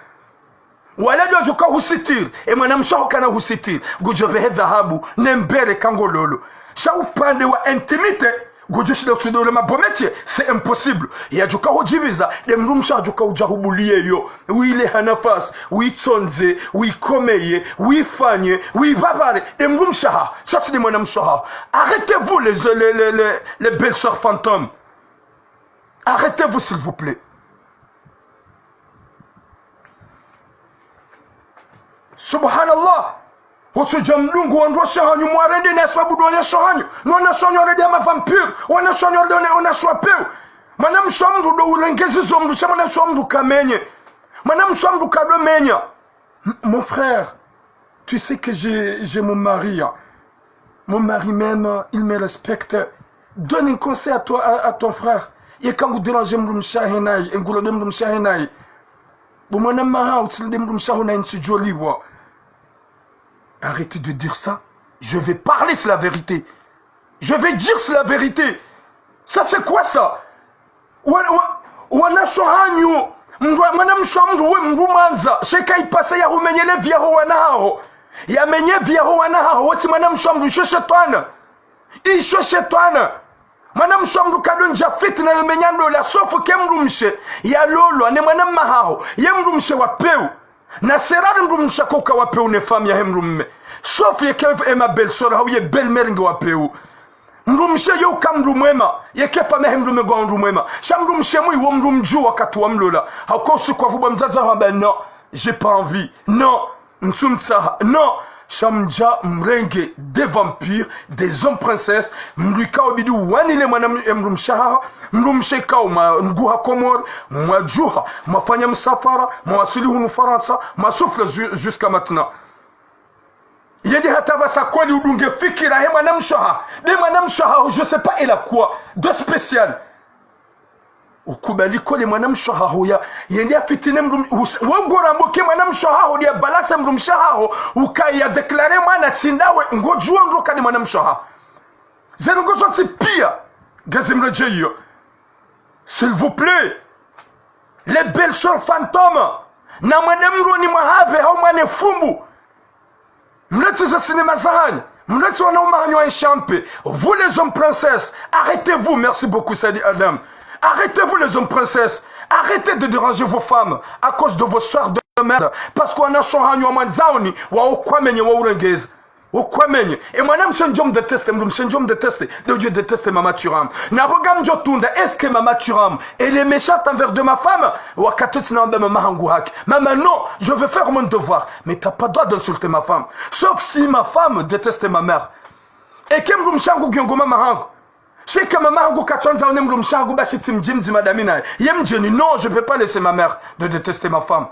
Wala ndo wadjo ka husitiri. E mwanamshe waho kana husitiri. Ngudjo pvehe dhahabu, ne mbere kangololo. Sha upande wa intimité. Ngudjo shinda utsudole mabometier, c'est impossible. Yadjo ka hudjibiza, nde mdrumshe hadjo ka udja hubulie yo. Wile ha nafasi, witsondze, wikomeye, wifanye, wibabare. Nde mdrumshe waho, sha tsi nde mwanamshe waho. Arrêtez-vous les, les, les, les, les belles-sœurs fantômes. Arrêtez-vous, s'il vous plaît. Subhanallah. Utsudja mdungu wandru washe wahanyu mwarende na sababu ndo wanashe wahanyu. No wanashe wahanyu warende hama vampire. Wanashe wahanyu warende wana, wanashe wa pewu. Mwanamshe wa mdru ndo urengezi zo mdru sha mwanamshe wa mdru kamenye. Mwanamshe wa mdru kado menya. M-, mon frère, tu sais que j'ai, j'ai mon mari, hein. Mon mari même, il me respecte. Donne un conseil à toi, à, à ton frère. Yeka ngu déranger mdrumshe wahe nayi, e ngulo nde mdrumshe wahe nayi. Bo mwananya, utsi nde mdrumshe waho nayi ntsidjolibwa. Arrête de dire ça. Je vais parler, c'est la vérité. Je vais dire, c'est la vérité. Ça, c'est quoi ça? Wa, wa, wanashe wahanyu, mdru, mwanamshe wa mdru we mdru mwandza, sha eka ipasa yahumenye le vie yaho wana haho. Yamenye vie yaho wana haho, we tsi mwanamshe wa mdru, isho shetwani. Isho shetwani. Mwanamshe wa mdru kado ndja fitna yomenya ndola, sauf que mdrumshe yalolwa ne mwananya haho, ye mdrumshe wa pewu. Na serari mdrumshe akao uka wa pewu ne famiyi yahe mdrumme. Sauf yeka e ma belle-sœur hau ye belle-mère nge wa pewu. Mdrumshe yo uka mdru mwema, yeka famiyi yahe mdrumme ngwa mdru mwema. Sha mdrumshe mwi wo mdru mdju wakati wa mlola. Hauka usiku wa vubwa mdzadze hamba non, j'ai pas envie. Non, ntsumtsaha. Non, sha mdja mrenge des vampires, des hommes princesses, mdru ikao bidi uwanile mwana m-, e mdrumshe haho, mdrumshe ikao mwa nguha Komori, mwadjuha, mwafanya msafara, mwawasili hunu Farantsa, mwa souffre ju-, jusqu'à maintenant. Yende hata pvasa kweli udunge fikira he mwanamshe haho. Nde mwanamshe haho, je sais pas, elle a quoi de spécial? Ukubali kweli mwanamshe haho ya, yende ya fitine mdrum-, us-, we ngoramba ke mwanamshe haho, nde ya balance mdrumshe haho, ukaya déclarer mwana tsi ndawe, ngodjuwa ndo ka nde mwanamshe haho. Ze ndrongo zontsi pia, ngazimredjeyo. S'il vous plaît. Les belles-sœurs fantômes. Na mwende mroni mwahapve hau mwane fumbu. Mletse ze sinema zahanyu. Mletse wanaume hanyu wa nshampe. Vous les hommes princesses, arrêtez-vous. Merci beaucoup, Saidi Adam. Arrêtez-vous, les hommes princesses. Arrêtez de déranger vos femmes à cause de vos soeurs de merde. Parce que wanasho hanyu wa mwandzaoni, wa ukwamenye wa urengeza. Ukwamenye. E mwanamshe ndjo mdéteste, mdrumshe ndjo mdéteste, ndo udjo déteste Mama Thuram. Na pvo ngamdjo tunda, est-ce que Mama Thuram, elle est méchante envers de ma femme? Wakati tsina wamba mama hangu haki. Maman, non, je vais faire mon devoir. Mais t'as pas droit d'insulter ma femme. Sauf si ma femme déteste ma mère. Eka mdrumshe hangu ngu yongo mama hangu. Sha eka mama hangu katsandza one mdrumshe hangu, bahi tsi mdji mdzima dami naye. Ye mdjeni, non, je peux pas laisser ma mère de détester ma femme.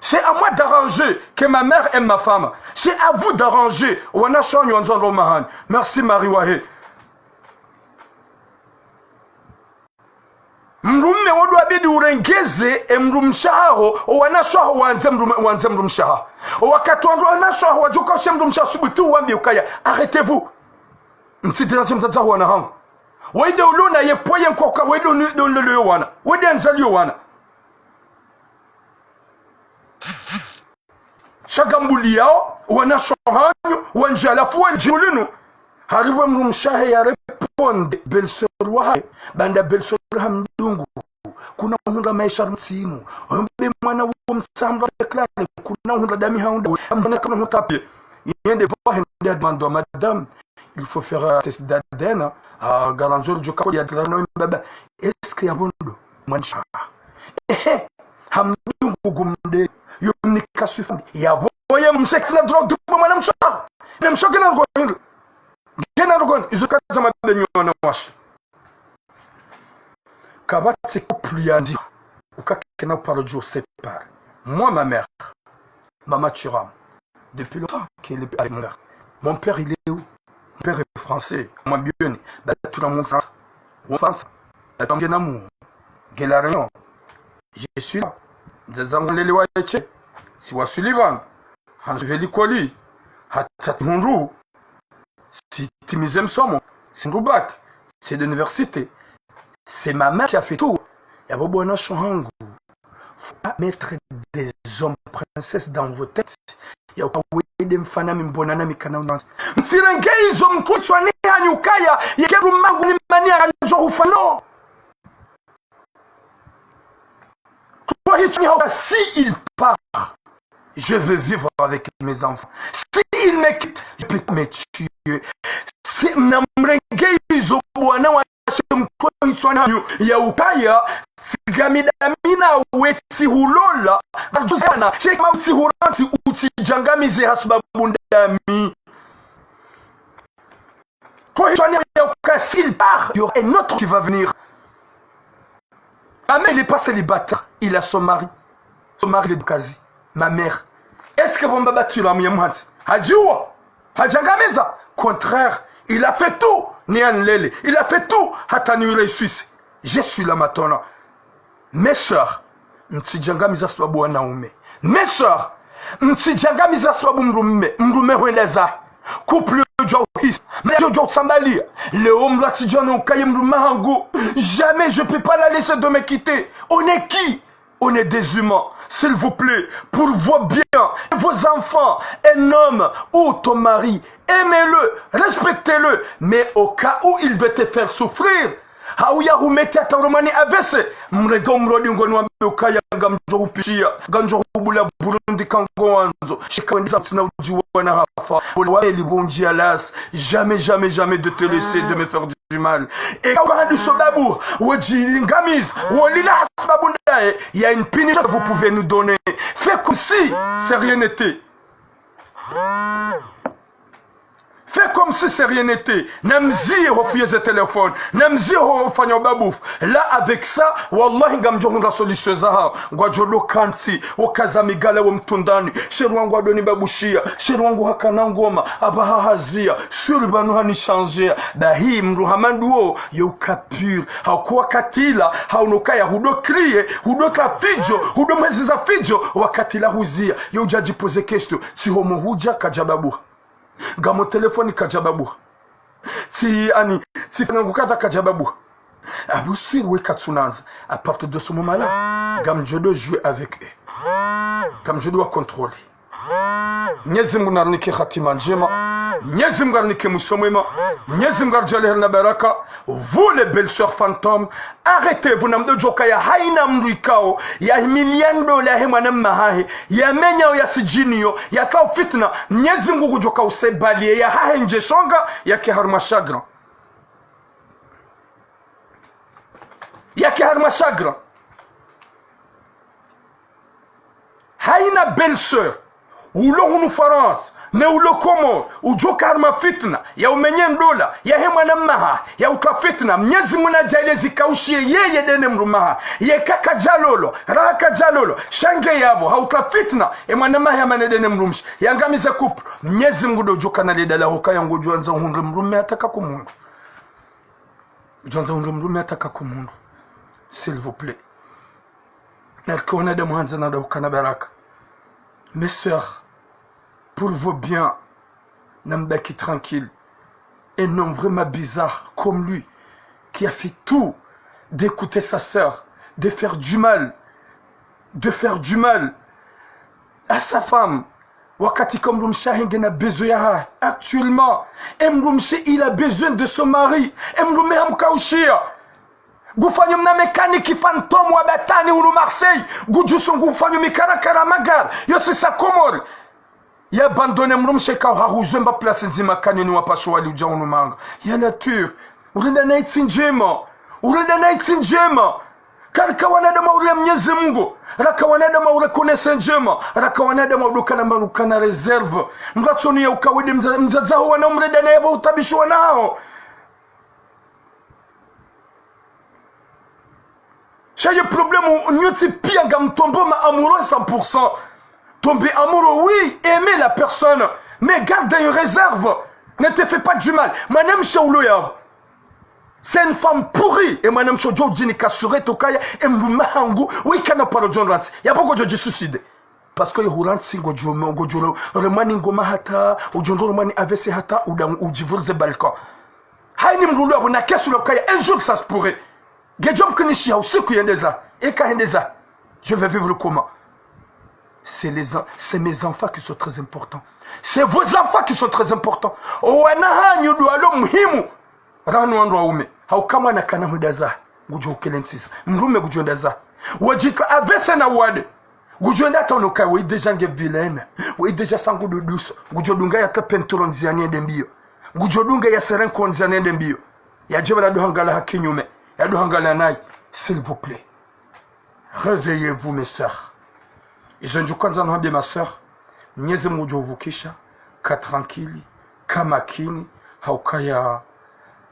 C'est à moi d'arranger que ma mère aime ma femme. C'est à vous d'arranger. Wanasho hanyu wandzo ndo mahanyu. Merci Marie Wahe. Mdrume wo ndo wabidi urengeze, e mdrumshe haho, o wanasho haho wandze mdrume, wandze mdrumshe haho. O wakati wandru wanasho haho wadjuka ushe mdrumshe haho subuti uwambi ukaya, arrêtez-vous. Mtsi déranger mdzadze haho wana hangu. Waide ulona ye pvoye nkoka, waide uni-, ndo nlelo yo wana. Waide andzali yo wana. Sha ngambuliyao, wanasho hanyu, wandji halafu wandji ulinu. Haribwe mdrumshe hahe ya répondre, belle-sœur wahahe, banda belle-sœur hamdungu. Kuna hundra maesha mtsimu. Ombe mwana wo mtsamra déclaré, kuna hundra dami haunda. Amdona kuna hundra pie. Yende bo hende demande à madame. Il faut faire un test d'A D N. Ah, garanzol djoka ya grano baba. Est-ce que ya bondo? Mwanamshe. Ehe. Hamdungu gumde. Yo mnika swifu. Ya boye mshe kina drogue du mwanamshe. Ne mshe kina drogue. Kina drogue. Izo kaza mabenyo na washi. Kapvatsi couple yandzi. Uka kena paro djo séparer. Moi, ma mère, Mama Thuram, depuis longtemps qu'elle est avec mon père. Mon père, il est où? Mon père est français. Moi, bien, bah, tout dans mon France. En France. Attends, bien amour. Quelle La Réunion. Je suis là. Mdzadze wangu nlele wa eche. Si wa Sullivan. Hanzu heli koli. Hata tihundru. Sitimize msomo, sihundru bac, c'est de l'université. C'est ma mère qui a fait tout. Ya bo wanasho hangu. Faut pas mettre des hommes princesses dans vos têtes. Ya uka wede mfana mi mbona na mi kana unansi. Mtsirenge izo mkutswa ni hanyu kaya, yeke mdrume hangu ni mani ya njo hufa no. Toi, tu me dis, si il part, je veux vivre avec mes enfants. Si il me quitte, je peux pas me tuer. Si mnamrenge izo bwana washe mkoitswa nanyu ya ukaya, tsigami dami nawe tsihulola, arjuzana, shekma utsihuranti utsidjangamize hasubabu ndami. Quand il sera né, s'il part, il y aura un autre qui va venir. Ah, mais il n'est pas célibataire, il a son mari. Son mari, il est de Kazi. Ma mère. Est-ce que bon baba Thuram ya muhatsi? Hadjiwa. Hadjangamiza. Contraire. Il a fait tout. Ni anlele. Il a fait tout. Hata ni ule Suisse. Je suis là maintenant. Mes sœurs, mtsidjangamiza sababu wanaume. Mes sœurs, mtsidjangamiza sababu mdrume, mdrume hwenda zahe. Couple djwa uhisa, mdrume djwa utsambalia. Leo mdru atsidjwa no ukaye mdrume hangu. Jamais je peux pas la laisser de me quitter. On est qui? On est des humains. S'il vous plaît, pour vos biens, vos enfants, un homme ou ton mari, aimez-le, respectez-le. Mais au cas où il veut te faire souffrir, hauya humeti hata urumani avese, mrega umrodi ngoni wambe ukaya ngamdjo hupishia, ngamdjo hubula Burundi kango wandzo, shika wendiza mtsina udjiwa na hafa, wale wameli bundji alas, jamais, jamais, jamais de te laisser, de me faire du mal. Eka ukahadi sababu, wodjingamiza, wolila sababu ndaye, il y a une punition que vous pouvez nous donner. Fais comme si c'est rien n'était. Fais comme si c'est rien n'était. Namziye hofuye ze téléphone. Namziye hofanya ubabufu. Là, avec ça, wallahi, ngamdjo hundra solution zaha. Ngwadjo do kantsi, wakaza migala wo mtundani. Sherwa ngwado ni babushia. Sherwa ngu hakana ngoma. Aba hahazia. Suri banu hani changer. Bahi mdru hama nduwo, yo uka pur. Hauku wakati la, hauno kaya hudo crier, hudo ka fidjo, hudo mwezi za fidjo, wakati la huzia. Yo udja djipoze question. Tsi homo hudja kadja babuha. Ngamo téléphone kadja babuha. Tsi ani, tsi fanya ngu kadha kadja babuha. Abu swir we katsunanza. À partir de ce moment-là, ngamdjo do jouer avec eux. Kamdjudi wa contrôler. Mnyezi Mungu narinike hatima ndjema. Mnyezi Mungu arinike mwiso mwema. Mnyezi Mungu aridjaanlie heri na baraka. Vous les belles-sœurs fantômes, arrêtez-vous, namdodjoka ya haina mdru ikao yahimilia ndola yahe mwana mma hahe, yamenyao, yasidjiniyo, yatrao fitna. Mnyezi Mungu ngudjoka usebalie yahahe ndje shonga, yake harumwa chagrin. Yake harumwa chagrin. Haina belle-sœur, ulo hunu Farantsa, ne ulo Komori, udjoka harumwa fitna, ya umenye ndola yahe mwana mma hahe, ya utra fitna, Mnyezi Mungu nadjaanlie zikaushiye yeye nde ne mdrume hahe, yeka kadjalolwa, raha kadjalolwa, sha nge yapvo, ha utra fitna, e mwana mma hahe yamane nde ne mdrumshe, yangamize couple, Mnyezi Mungu ndo udjoka na le dala hukaya ngudjoandza uhundre mdrume hata kakumhundru. Udjoandza uhundre mdrume hata kakumhundru. S'il vous plaît. Narike wanadamu handza na dauka na baraka. Mes sœurs, pour vos biens, nambaki tranquille. Un homme vraiment bizarre comme lui, qui a fait tout d'écouter sa sœur, de faire du mal, de faire du mal à sa femme. Wakati ka mdrumshe wahe ngena besoin yahahe. Actuellement, e mdrumshe, il a besoin de son mari. E mdrume hamkaushiya. Ngufanyo mna mécanique fantôme wa batani hunu Marseille. Ngudjuso ngufanyo mikarakara magari. Yo sisa Komori. Ya abandonné mdrumshe kao hahuzwe mba place ndzima kanyoni wapasho wali udja hunu manga. Ya Latwif. Urenda na itsi ndjema. Urenda na itsi ndjema. Karika wanadamu wa uria Mnyezi Mungu. Raka wanadamu wa ureconnaître ndjema. Raka wanadamu wa udokana mba rukana réserve. Mratsoni ya ukawede mza-, mdzadze ho wana umrenda na yapvo utabishi wana haho. Sha ye problème, nyontsi pia ngamtombao ma amoureux cent pour cent. Tomber amoureux, oui, aimer la personne, mais garde une réserve. Ne te fais pas du mal. Mwanamshe ulo yapvo, c'est une femme pourrie. E mwanamshe udjo udjini kasure tokaya, e mdrume hangu, oui, kana paro djo nrantsi. Yapvo ngodjo djisuicide. Parce que ye hurantsi ngodjo, ngodjo remwani ngoma hata, udjo ndo remwani A V C hata, uda, udjivurize balcon. Haini mdru ulo yapvo na kesho la ukaya, un jour ça se pourrait. Ngedjo mkinishiha usiku yendeza, eka hendeza. Je vais vivre comment? C'est les en-, c'est mes enfants qui sont très importants. C'est vos enfants qui sont très importants. O wana hanyu ndo walo muhimu. Rahanu wandru waume. Hauka mwana kana hwenda zahe, ngudjo ukele ntsisa. Mdrume ngudjo enda zahe. Wadjika A V C na wade. Ngudjo enda hata unoka, we déjà nge vilaine. We déjà sangu duduso. Ngudjo dunga yake peinture ndziani yende mbiyo. Ngudjo dunga ya serenko ndziani yende mbiyo. Yadje bala ndo hangala ha kinyume. Yado hangala nayi. S'il vous plaît. Réveillez-vous, mes sœurs. Izo ndjo kandza nihwambie, ma sœurs. Mnyezi Mungu ngudjo uvukisha, ka tranquille, ka makini, haukaya,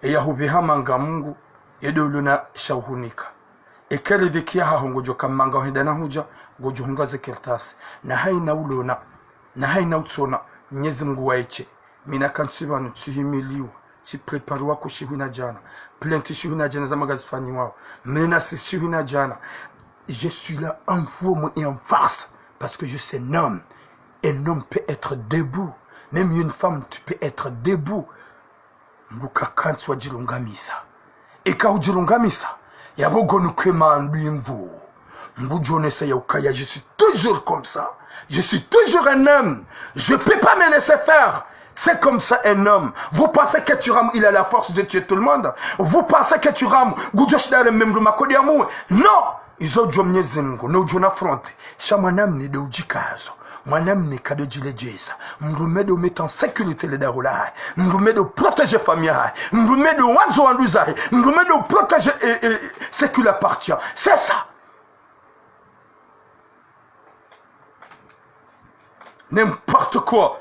eya hupveha manga Mungu, ye ndo ulo na sha uhunika. Eka ridhiki yahaho ngodjo ka manga uhenda na hudja, ngodjo hunga ze kartasi. Na haina ulona, na haina utsona, Mnyezi Mungu waeshe. Mina kantsi pvanu tsihimiliwa, tsipréparé wa ku shihwi na djana. Plainte shihwi na djana za magazi fanyiwao. Menace shihwi na djana. Je suis là en forme et en force. Parce que je suis un homme. Un homme peut être debout. Même une femme, tu peux être debout. Mdru ka kantsi wadjilungamisa. Eka udjilungamisa, yapvo ngo nuke mandwi mvu. Ngudjo onesa ya ukaya, je suis toujours comme ça. Je suis toujours un homme. Je peux pas me laisser faire. C'est comme ça un homme. Vous pensez que Thuram, il a la force de tuer tout le monde? Vous pensez que Thuram, ngudjo shinda areme mdru makodi ya muwe? Non. Izo udjo Mnyezi Mungu, no udjo na affronter. Sha mwanamme ndo udjikazo. Mwanamme kado djiledjeza. Mdrume ndo mettre en sécurité le daho lahahe. Mdrume ndo protéger famille yahahe. Mdrume ndo wandzo wandru zahe. Mdrume ndo protéger, eh, eh, ce qui lui appartient. C'est ça. N'importe quoi.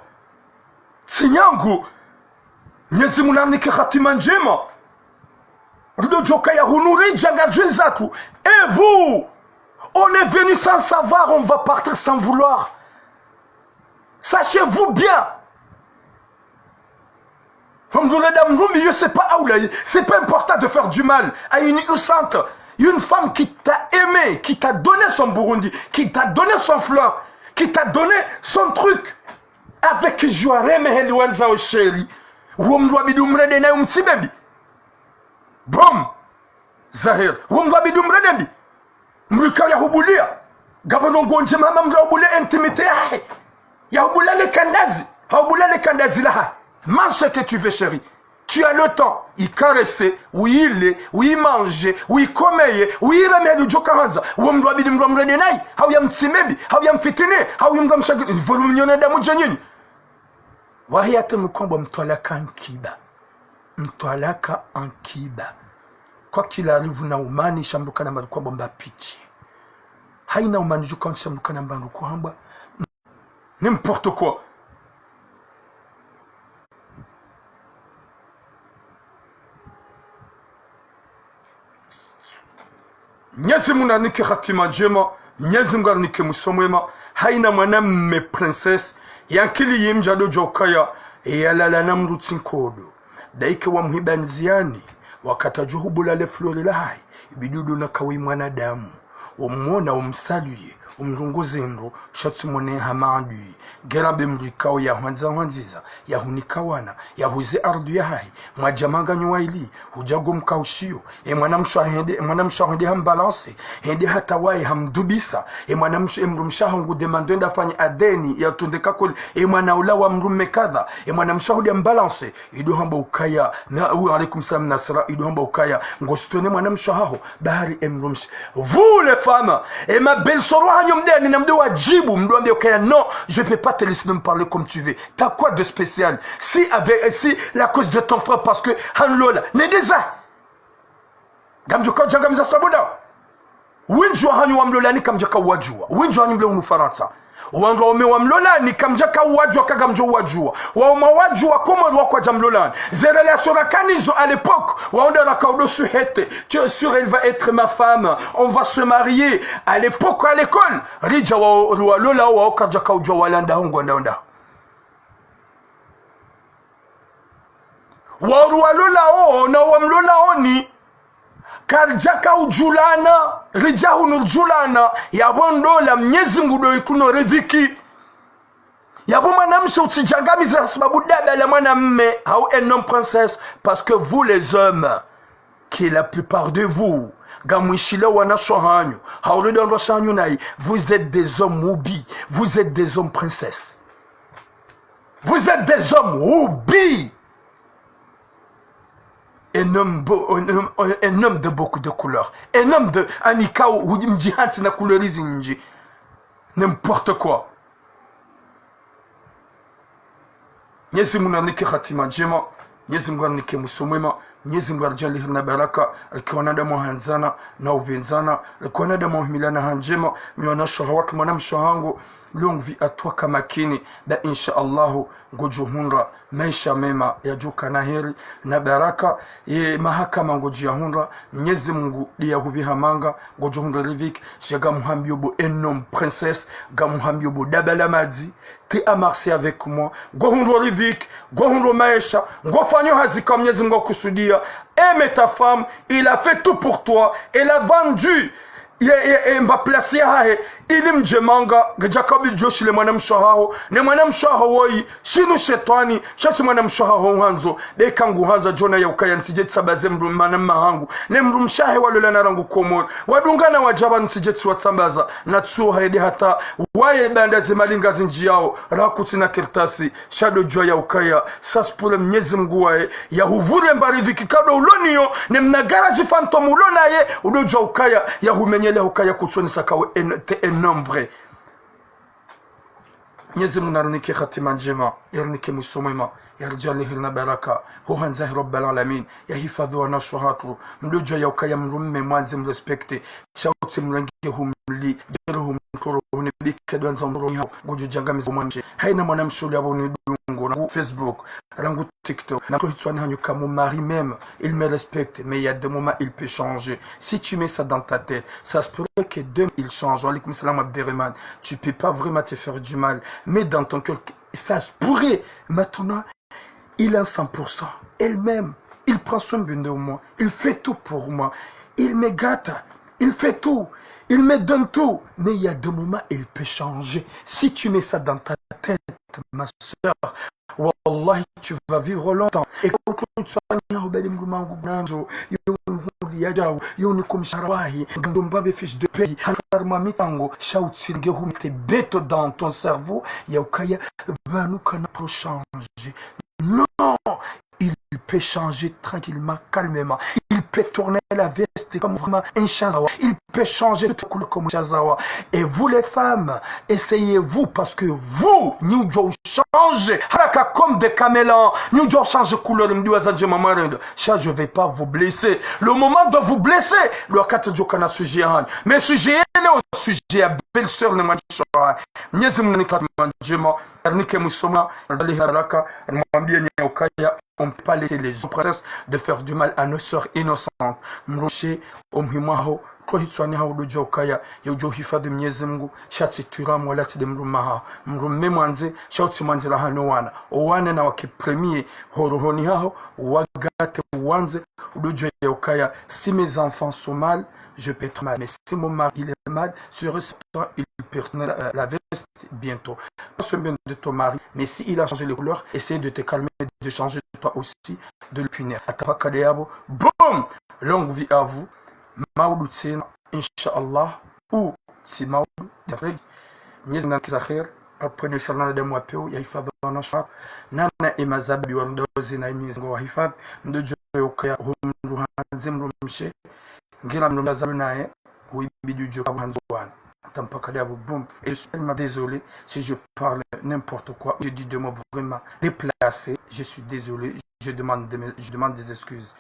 Tsi nyangu. Mnyezi Mungu narinike hatima ndjema. Rudo djoka ya hunu ridja nga djwindzatu. Et vous, on est venu sans savoir, on va partir sans vouloir. Sachez-vous bien. Mdru renda mdru mbi, c'est pas aula, c'est pas important de faire du mal à une innocente, une femme qui t'a aimé, qui t'a donné son Burundi, qui t'a donné son fleur, qui t'a donné son truc. Avec joie, reme heli wandzao chéri. Uwo mdru wabidi umrende naye umtsibe mbi. Bon. Zahir. Uwo mdru wabidi umrende mbi. Mdru ikao ya hubulia. Ngapvo ndrongoo ndjema hama mdru yahubule intimité yahe. Yahubula le kandazi. Hahubula le kandazi lahahe. Mange ce que tu veux, chérie. Tu as le temps. Uyicaresse, uyile, uyimange, uyikomeye, uyireme heli udjoka handza. Uwo mdru yabidi mdru yamrende nayi. Hau yamtsimbe mbi, hau yamfitine, hau yamdru yamshagi. Ivolu mnyone damu djenyinyi. Wahi hata mdru kwamba mtwalaka ankiba. Mtwalaka ankiba. Kwa kila rivu na umani sha mdru kana mdru kwamba mba pitié. Hayina umani djuka sha mdru kana mba mdru kwamba. N'importe quoi. Mnyezi Mungu narinike hatima ndjema, Mnyezi Mungu arinike mwiso mwema. Hayina mwanamme princesse, ye ankili yimdja dodja ukaya, yalala na mdru tsi nkodo. Dayike wamhiba ndziani, wakati adjo hubula le flori lahahe, ibidi udo na kawe mwanadamu. Umwona, umsaluye, umrunguze ndro, sha tsi mwone hama adui. Ngera be mdru ikao yahwandza hwandziza, yahunika wana, yahuze ardhu yahahe, mwadja manga nyo wayili, hudja ngo mkaushiyo, e mwanamshe hende, e mwanamshe hende hambalanse, hende hata waye hamdubisa, e mwanamshe, e mdrumshe haho ngu demande enda fanye adeni, yatunde kakoli, e mwana ula wa mdrume kadha, e mwanamshe hudi hambalanse, ido hamba ukaya, na, wa alaykum salam Nasra, ido hamba ukaya, ngo sitwene mwanamshe haho, bahari e mdrumshe. Vous les femmes, e ma belles-sœurs wahanyu mdeni na mdo wadjibu, mdo wambia ukaya, non, je peux pas te laisser me parler comme tu veux. T'as quoi de spécial ? Si avec, si la cause de ton frère, parce que hanlola, nendeza. Ngamdjo kaudjangamiza sababu nda. Wendji wahanyu wamlolani kamdjaka uwadjuwa. Wendji wahanyu mle hunu Farantsa. Wandru waume wamlolani kamdjaka uwadjuwa, ka ngamdjo uwadjuwa. Waume wadjuwa Komori wakwadja mlolani. Ze relation rakanazo à l'époque. Waonda raka udo suhete. Tu es sûr, elle va être ma femme. On va se marier. À l'époque, à l'école. Ridja wa, walola wao kadjaka udjuwa wala ndaho ngwanda ndaho. Wao walola wo, na wamlolao ni. Karidjaka udjulana, ridja hunu ridjulana, yapvo ndola Mnyezi Mungu ndo ikuno riviki. Yapvo mwanamshe utsidjangamiza sababu daba la mwanamme, hau un homme princesse, parce que vous les hommes, qui la plupart de vous, ngamwishilio wanashe wahanyu, hau le ndo wanashe wahanyu nayi, vous êtes des hommes houbi, vous êtes des hommes princesses. Vous êtes des hommes houbi. Un homme, beau, un, homme, un homme de beaucoup de couleurs. Un homme de, anikao, hudji mdji hantsi na couleurs zindji. N'importe quoi. Mnyezi Mungu narinike hatima ndjema. Mnyezi Mungu arinike mwiso mwema. Mnyezi Mungu aridjaanlie heri na baraka. Rike wanadamu wahandzana, na upvendzana. Rike wanadamu wahimiliana ha ndjema. Mi wanashe wahatru, mwanamshe wahangu. Longue vie à toi Kamakini, ba insha Allahu, ngodjo hundra maesha mema yadjoka na heri na baraka, ye mahakama ngodjo yahundra, Mnyezi Mungu ndiye yahupviha manga, ngodjo hundra riviki, sha ngamhambio bo un homme princesse, ngamhambio bo daba la madzi, t'es à Marseille avec moi, ngo hundro riviki, ngo hundro maesha, ngo fanyo hazi ka Mnyezi Mungu akusudia, aime ta femme, il a fait tout pour toi, elle a vendu ye, ye, ye mba place yahahe, ili mdje manga, ngedjaka bidi djoshile mwanamshe wahaho, ne mwanamshe wahaho woyi, shinu shetwani, sha tsi mwanamshe wahaho ngandzo, be ka nguhandza djona ya ukaya ntsidje tsambaze mdru mwananya hangu, ne mdrumshe wahe walola na rangu Komori, wadungana wadja pvanu ntsidje tsiwatsambaza, na tsuha yedi hata, waye banda ze mali ngazindjiyao, rakutsina kartasi, sha ndo djuwa ya ukaya, ça se pourrait Mnyezi Mungu waye, yahupvure mba riviki kado uloniyo, ne mna garage fantôme ulo naye, udo djuwa ukaya, yahumenyele ukaya kutsonesa kawe un, t'es un homme vrai. Mnyezi Mungu narinike hatima ndjema, yarinike mwiso mwema, yaridjaanlie heri na baraka, ho handza he Rabbal Alamin, yahifadhwi wanashe wahatru, mdo djuwa ya ukaya mdrume mwandze mrespecte, sha utsi mrenge humli, djero humtoro, hunibike dwanza umtoro nihao, ngodjo djangamiza mwanamshe. Hayina mwanamshe uli yapvo nidungo, rangu Facebook, rangu TikTok, na ko hitswani hanyu ka mon mari même, il me respecte, mais il y a des moments, il peut changer. Si tu mets ça dans ta tête, ça se pourrait que demain, il change. Wa alaykum salam, Abderrahmane. Tu peux pas vraiment te faire du mal. Mais dans ton cœur, ça se pourrait. Maintenant, il est à cent pour cent. Il m'aime. Il prend soin de moi. Il fait tout pour moi. Il me gâte. Il fait tout. Il me donne tout. Mais il y a des moments, il peut changer. Si tu mets ça dans ta tête, ma sœur, wallahi, tu vas vivre longtemps. Et quand tu sois au bel mrumangu nanzo, yo ni huli ya djau, yo ni comme sharawahi, ndomba be fiche de paie, harumwa mitsango, sha utsirenge humete béton dans ton cerveau, ya ukaya, pvanu kana pro changer. Non, il peut changer tranquillement, calmement. Il peut tourner la veste comme vraiment un chazawa. Il peut changer de couleur comme un chazawa. Et vous les femmes, essayez-vous, parce que vous, nyi udjo changer haraka comme des caméléons, nyi udjo changer couleur, mdiwa za ndjema marendo. Sha, je vais pas vous blesser. Le moment de vous blesser, ndo wakati djo kana sujet hanyu. Mais sujet yele, o sujet ya belle-sœur ne mwanisho. Mwenyezi Mungu nike hatima ndjema, nike mwiso mwema, ndali haraka, nimwambie nyi ukaya, on peut pas laisser les hommes princesses de faire du mal à nos sœurs innocentes. Mdrumshe, o muhimu haho, ko hitswani haho ndo djo ukaya, yo djo hifadhi Mwenyezi Mungu, sha tsi turamu wala tsi nde mdrume haho. Mdrume mwandze, sha utsi mwandzila hanu wana. O wana na wake premier, ho rohoni haho, wagate wandze, ndo djo ya ukaya, si mes enfants sont mal, je peux être mal. Mais si mon mari il est mal, sûr et certain, il peut retourner la, la veste bientôt. Pas seulement de ton mari, mais si il a changé les couleurs, essaie de te calmer, de changer toi aussi, de le punir. Hata mpaka de yapvo, boum! Longue vie à vous. Maudu tsena, Inch'Allah, ou si maudu, d'après, Mwenyezi Mungu nanike za khair, après, Inch'Allah, na damu wa pewu, ya hifadhi wana shara, nana ema zabi wa ndao zina Mwenyezi Mungu wa hifadhi, ndo djo ukaya, hu mdru handze mdrumshe, ngena mdrumshe zalwa naye, hu ibidi udjo ka handze wana. Hata mpaka de yapvo, boum. Et je suis tellement désolé si je parle n'importe quoi, je dis des mots vraiment déplacés, je suis désolé, je demande des, je demande des excuses.